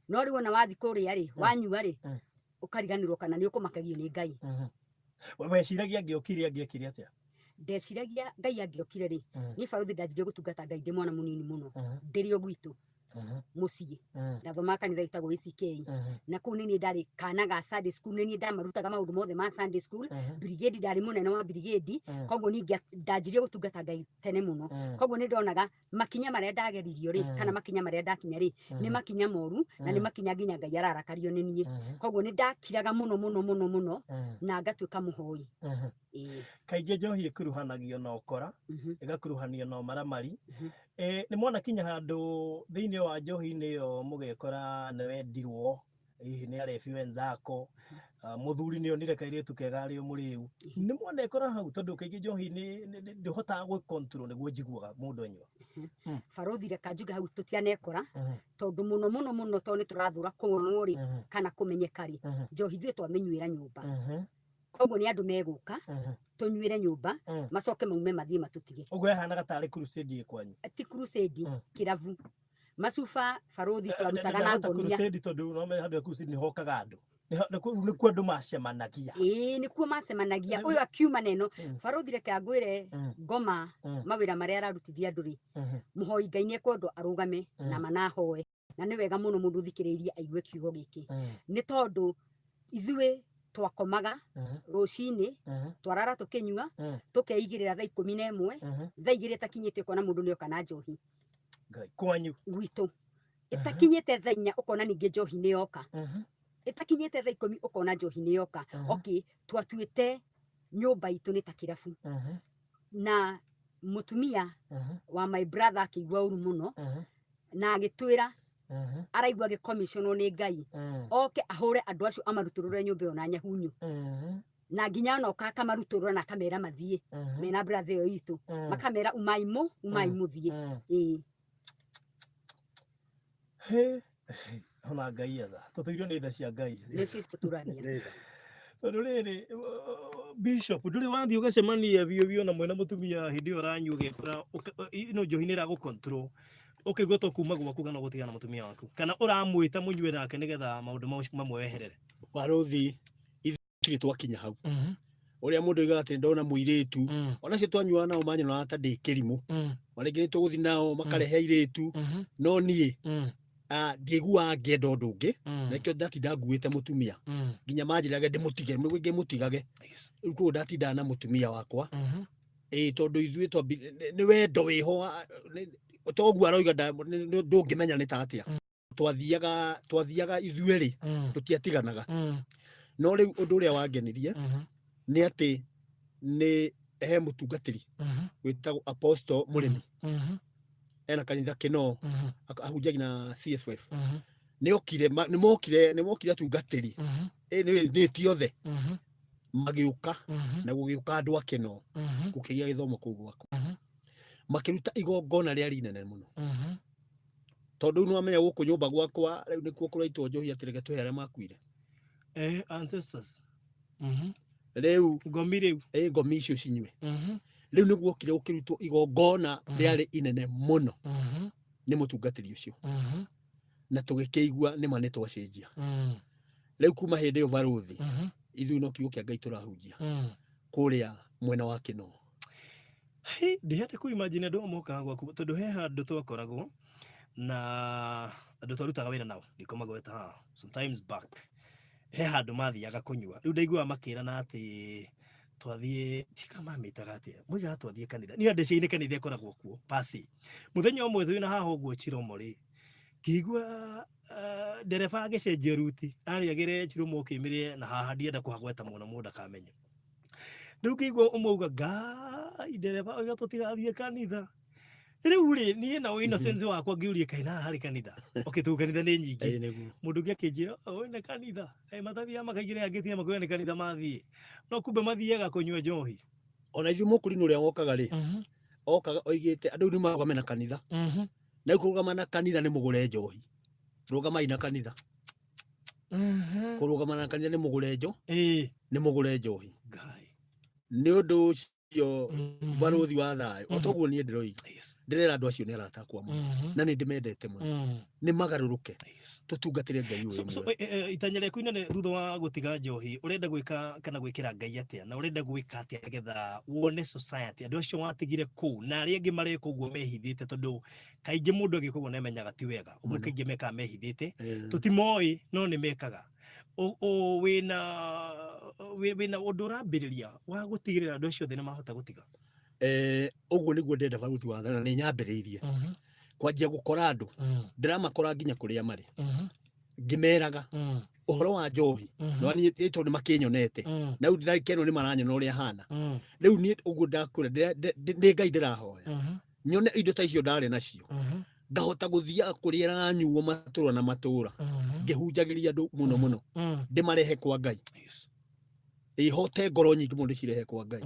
No rĩu ona wathiĩ kũrĩa rĩ, wanyua rĩ, ũkariganĩrwo kana nĩ ũkũmakagio nĩ Ngai. Weciragia angĩokire angĩekire atĩa? Ndeciragia Ngai angĩokire rĩ, niĩ barũthi ndanjirie gũtungata Ngai ndĩ mwana mũnini mũno, ndĩrĩ o gwitũ mũciĩ. Ndathomaga kanitha ĩtagwo ACK, na kũu nĩ niĩ ndarĩ kana ga Sunday school, nĩ niĩ ndamarutaga maũndũ mothe ma Sunday school. Brigade, ndarĩ mũnene wa brigade. Koguo niĩ ndanjirie gũtungata Ngai tene mũno. Koguo nĩ ndonaga makinya marĩa ndageririo rĩ, kana makinya marĩa ndakinya rĩ, nĩ makinya moru na nĩ makinya nginya Ngai ararakario nĩ niĩ. Koguo nĩ ndakiraga mũno mũno mũno mũno na ngatuĩka mũhoi. Ĩĩ. Kaingĩ njohi ĩkuruhanagio na ũkora, ĩgakuruhanio na ũmaramari. Nĩ mwana kinya handũ thĩinĩ wa njohi-inĩ ĩyo mũgekora nĩ wendirwo hihi nĩ arebi wenzako, mũthuri nĩ onire kairĩtu kega arĩ o mũrĩu, nĩ mwanekora hau? Tondũ kaingĩ njohi ndĩhotaga gwĩ control, nĩguo njiguaga mũndũ anyua. Barũthi, reka njuge hau tũtianekora, tondũ mũno mũno mũno, tondũ nĩ tũrathũra kuonwo rĩ kana kũmenyeka rĩ, njohi ithuĩ twamĩnyuĩra nyũmba. Koguo nĩ andũ megũka tũnyuĩre nyũmba, macoke maume mathiĩ matũtige. Ũguo yahanaga tarĩ crusade ĩ kwanyu? Ti crusade, kĩrabu macuba barũthi twarutaga na Ndahota ngonia. Crusade, tondũ no menya handũ ya crusade nĩ hokaga andũ. Nĩkuo andũ macemanagia. Ĩĩ, nĩkuo macemanagia, ũyũ akiuma na ĩno. Barũthi, reke ngwĩre, ngoma mawĩra marĩa ararutithia andũ rĩ, mũhoi Ngai nĩ ekwendwo arũgame na manahoe, na nĩ wega mũno mũndũ ũthikĩrĩirie aigue kiugo gĩkĩ, nĩ tondũ ithuĩ twakomaga rũcinĩ, twarara tũkĩnyua, tũkeigĩrĩra thaa 11, thaa 2 ĩtakinyĩte ũkona mũndũ nĩ oka na njohi. Ngai, kwanyu? Gwitũ. Ĩtakinyĩte thaa 4 ũkona ningĩ njohi nĩ yoka. Ĩtakinyĩte thaa 10 ũkona njohi nĩ yoka. Okay, twatuĩte nyũmba itũ nĩ ta kĩrabu, na mũtumia wa my brother akĩigua ũru mũno na agĩtwĩra araigua agĩkomiconwo nĩ Ngai oke ahũre andũ acio, amarutũrũre nyũmba ĩyo na nyahunyu, na nginya onoka akamarutũrũra na akamera mathiĩ mena brother ĩyo itũ, makamera umai mũ umai mũthiĩ. Ĩĩ. He, ona Ngai etha tũtũirio nĩ tha cia Ngai. Nĩcio citũtũragia. Tondũ rĩrĩ, bishop, ndũrĩ wathiĩ ũgacemania biũ biũ na mwena mũtumia hĩndĩ ĩyo ũranyua, ũgekora ĩno njohi nĩ ĩragũ control, ũkaigua to kuma gwaku kana gũtigana na mũtumia waku, kana ũramwĩta mũnyue nake nĩgetha maũndũ mamwe weherere? Barũthi, ithuĩ tũtirĩ twakinya hau ũrĩa mũndũ oigaga atĩ ndona mũirĩtu. Ona acio twanyuaga nao manyonaga ta ndĩ kĩrimũ. Ona rĩngĩ nĩ tũgũthiĩ nao makarehe airĩtu, no niĩ ndiaiguaga ngĩenda ũndũ ũngĩ, na nĩkĩo ndatinda nguĩte mũtumia nginya manjĩrage ndĩmũtige nĩguo ngĩmũtigage. Rĩu koguo ndatindaga na mũtumia wakwa, ĩĩ, tondũ ithuĩ nĩ wendo wĩho toguo aroiga ndũngĩmenya nĩ ta atĩa. Twathiaga ithuĩ rĩ, tũtiatiganaga. No rĩu ũndũ ũrĩa wangenirie nĩ atĩ nĩ he mũtungatĩri wĩtagwo Apostle Mũrĩmi, ena kanitha Kĩnoo, ahunjagia na CFF. Nĩ okire nĩ mokire atungatĩri, nĩ ti othe magĩũka, na gũgĩũka andũ a Kĩnoo, gũkĩgĩa gĩthomo kũu gwakwa, makĩruta igongona rĩarĩ inene mũno, tondũ rĩu nĩwamenya gũkũ nyũmba gwakwa rĩu nĩkuo kũraitwo njohi atĩ reke tũhe arĩa makuire. Ancestors. Rĩu Ngomi rĩu. Ĩ, ngomi icio cinyue. Rĩu nĩ guokire gũkĩrutwo igongona rĩarĩ inene mũno nĩ mũtungatĩri ũcio, na tũgĩkĩigua nĩma nĩ twacenjia. Rĩu kuma hĩndĩ ĩyo, barũthi, ithuĩ no kiugo kĩa Ngai tũrahunjia kũrĩa mwena wa Kĩnoo. Hey, ndihete kũ imagine andũ mokaga gwaku, tondũ he handũ twakoragwo na andũ twarutaga wĩra nao, ndikomagweta haha, sometimes back, he handũ mathiaga kũnyua. Rĩu ndaiguaga makĩrana atĩ twathiĩ tika mamĩtaga atĩa, moigaga twathiĩ kanitha. Niĩ andeciria nĩ kanitha ĩkoragwo kuo pasi. Mũthenya ũmwe twĩna haha ũguo Chiromo rĩ, ngĩigua ndereba agĩcenjia ruti, arĩ agĩre Chiromo ũkĩmĩrĩe na haha, ndienda kũhagweta mũno mũndũ ndakamenye. Rĩu ngĩigua ũmwe auga, Ngai, ndereba oiga tũtigathiĩ kanitha. Rĩu rĩ, niĩ na innocence wakwa ngĩũria, kaĩ na haha harĩ kanitha? Okay, tondũ kanitha nĩ nyingĩ. Ĩĩ, nĩguo. Mũndũ ũngĩ akĩnjĩra, "Oh, nĩ kanitha." Kaĩ matathiaga makaingĩra angĩ makoiga nĩ kanitha mathiĩ. No kumbe mathiaga kũnyua njohi. Ona ithuĩ mũkũrinũ ũrĩa wokaga rĩ, okaga oigĩte andũ rĩu nĩ marũgame na kanitha. Na rĩu kũrũgama na kanitha nĩ mũgũre njohi, rũgamai na kanitha. Kũrũgama na kanitha nĩ mũgũre njo nĩ mũgũre njohi. Ngai. Nĩ ũndũ ũcio, barũthi wa thayũ, o toguo niĩ ndĩroiga, ndĩrera andũ acio nĩ arata akwa mũno na nĩ ndĩmendete mũno, nĩ magarũrũke, tũtungatĩre Ngai ũyũ So, muoyo. itanya rĩaku inene thutha wa gũtiga njohi, ũrenda gwĩka kana gwĩkĩra Ngai atĩa, na ũrenda gwĩka atĩa nĩgetha wone society andũ acio watigire kũu na arĩa angĩ mareka ũguo mehithĩte? Tondũ kaingĩ mũndũ agĩka ũguo nĩamenyaga ti wega ũguo. Mũno. Kaingĩ mekaga mehithĩte, tũtimoĩ, no nĩ mekaga. Wĩna ũndũ ũrambĩrĩria wa gũtigĩrĩra andũ acio othe nĩ mahota gũtiga? Ũguo nĩguo ndĩrenda, barũthi wa thayũ, na nĩ nyambĩrĩirie kwanjia gũkora andũ, ndĩramakora nginya kũrĩa marĩ, ngĩmeraga ũhoro wa njohi. No niĩ tondũ nĩ makĩnyonete na rĩu ndĩrakeno nĩ maranyona ũrĩa hana rĩu. Niĩ ũguo ndakũra, nĩ Ngai ndĩrahoya nyone indo ta icio ndarĩ nacio, ngahota gũthiaga kũrĩa ĩranyuo matũra na matũra, ngĩhunjagĩria andũ mũno mũno, ndĩmarehe kwa Ngai, ĩhote ngoro nyingĩ mũno ndĩcirehe kwa Ngai.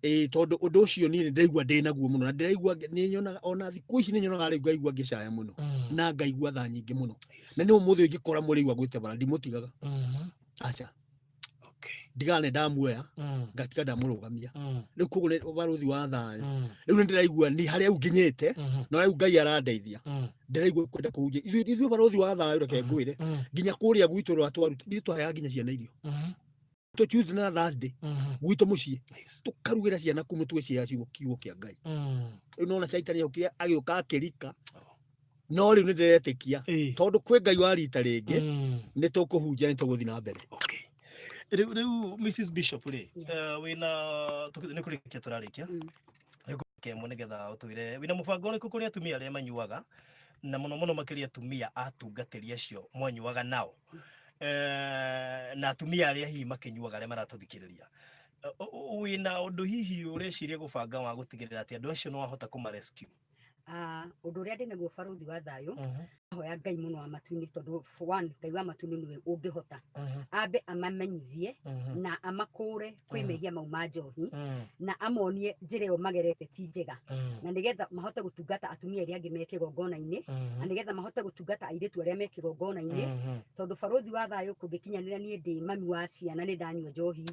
Ĩĩ, tondũ ũndũ ũcio niĩ nĩ ndĩraigua ndĩ naguo mũno, na ndĩraigua nĩ nyonaga ona thikũ ici nĩ nyonaga rĩu ngaigua ngĩcaya mũno na ngaigua tha nyingĩ mũno. Na nĩ ũmũthĩ ũngĩkora mũrĩu agwĩte bara, ndimũtigaga, aca, ndigaga nĩ ndamuoya, ngatiga ndamũrũgamia. Rĩu koguo nĩ barũthi wa thayũ, rĩu nĩ ndĩraigua nĩ harĩa rĩu nginyĩte, na rĩu Ngai arandeithia, ndĩraigua kwenda kũhunjia. Ithuĩ barũthi wa thayũ, reke ngwĩre, nginya kũrĩa gwitũ rwa twaruta, ithuĩ twaheaga nginya ciana irio tũ Tuesday na Thursday gwitũ mũciĩ, tũkarugĩra ciana kumu, tũgĩcihe kiugo kĩa Ngai. Rĩu nona caitani okire agĩũka akĩrika, no rĩu nĩ ndĩretĩkia tondũ kwĩ Ngai wa rita rĩngĩ, nĩ tũkũhunjia, nĩ tũgũthiĩ na mbere. Rĩu Mrs Bishop rĩ, wĩna nĩ kũrĩkia tũrarĩkia nĩ kũrĩkia ĩmwe, nĩgetha ũtwĩre wĩna mũbango ũrĩkũ kũrĩ atumia arĩa manyuaga, na mũno mũno makĩria atumia atungatĩri acio mwanyuaga nao, na atumia arĩa hihi makĩnyuaga arĩa maratũthikĩrĩria. Wĩna ũndũ hihi ũreciria gũbanga wa gũtigĩrĩra atĩ andũ acio no wahota kũma rescue? Ah, ũndũ ũrĩa ndĩ naguo, barũthi wa thayũ, hoya Ngai mũno wa matu-inĩ, tondũ for one, Ngai wa matu-inĩ nĩwe ũngĩhota ambe amamenyithie na amakũre kwĩ mehia mau ma njohi, na amonie njĩra ĩyo magerete ti njega, na nĩgetha mahote gũtungata atumia arĩa angĩ me kĩgongona-inĩ, na nĩgetha mahote gũtungata airĩtu arĩa me kĩgongona-inĩ. Tondũ barũthi wa thayũ, kũngĩkinyanĩra niĩ ndĩ mami wa ciana nĩ ndanyua njohi rĩ.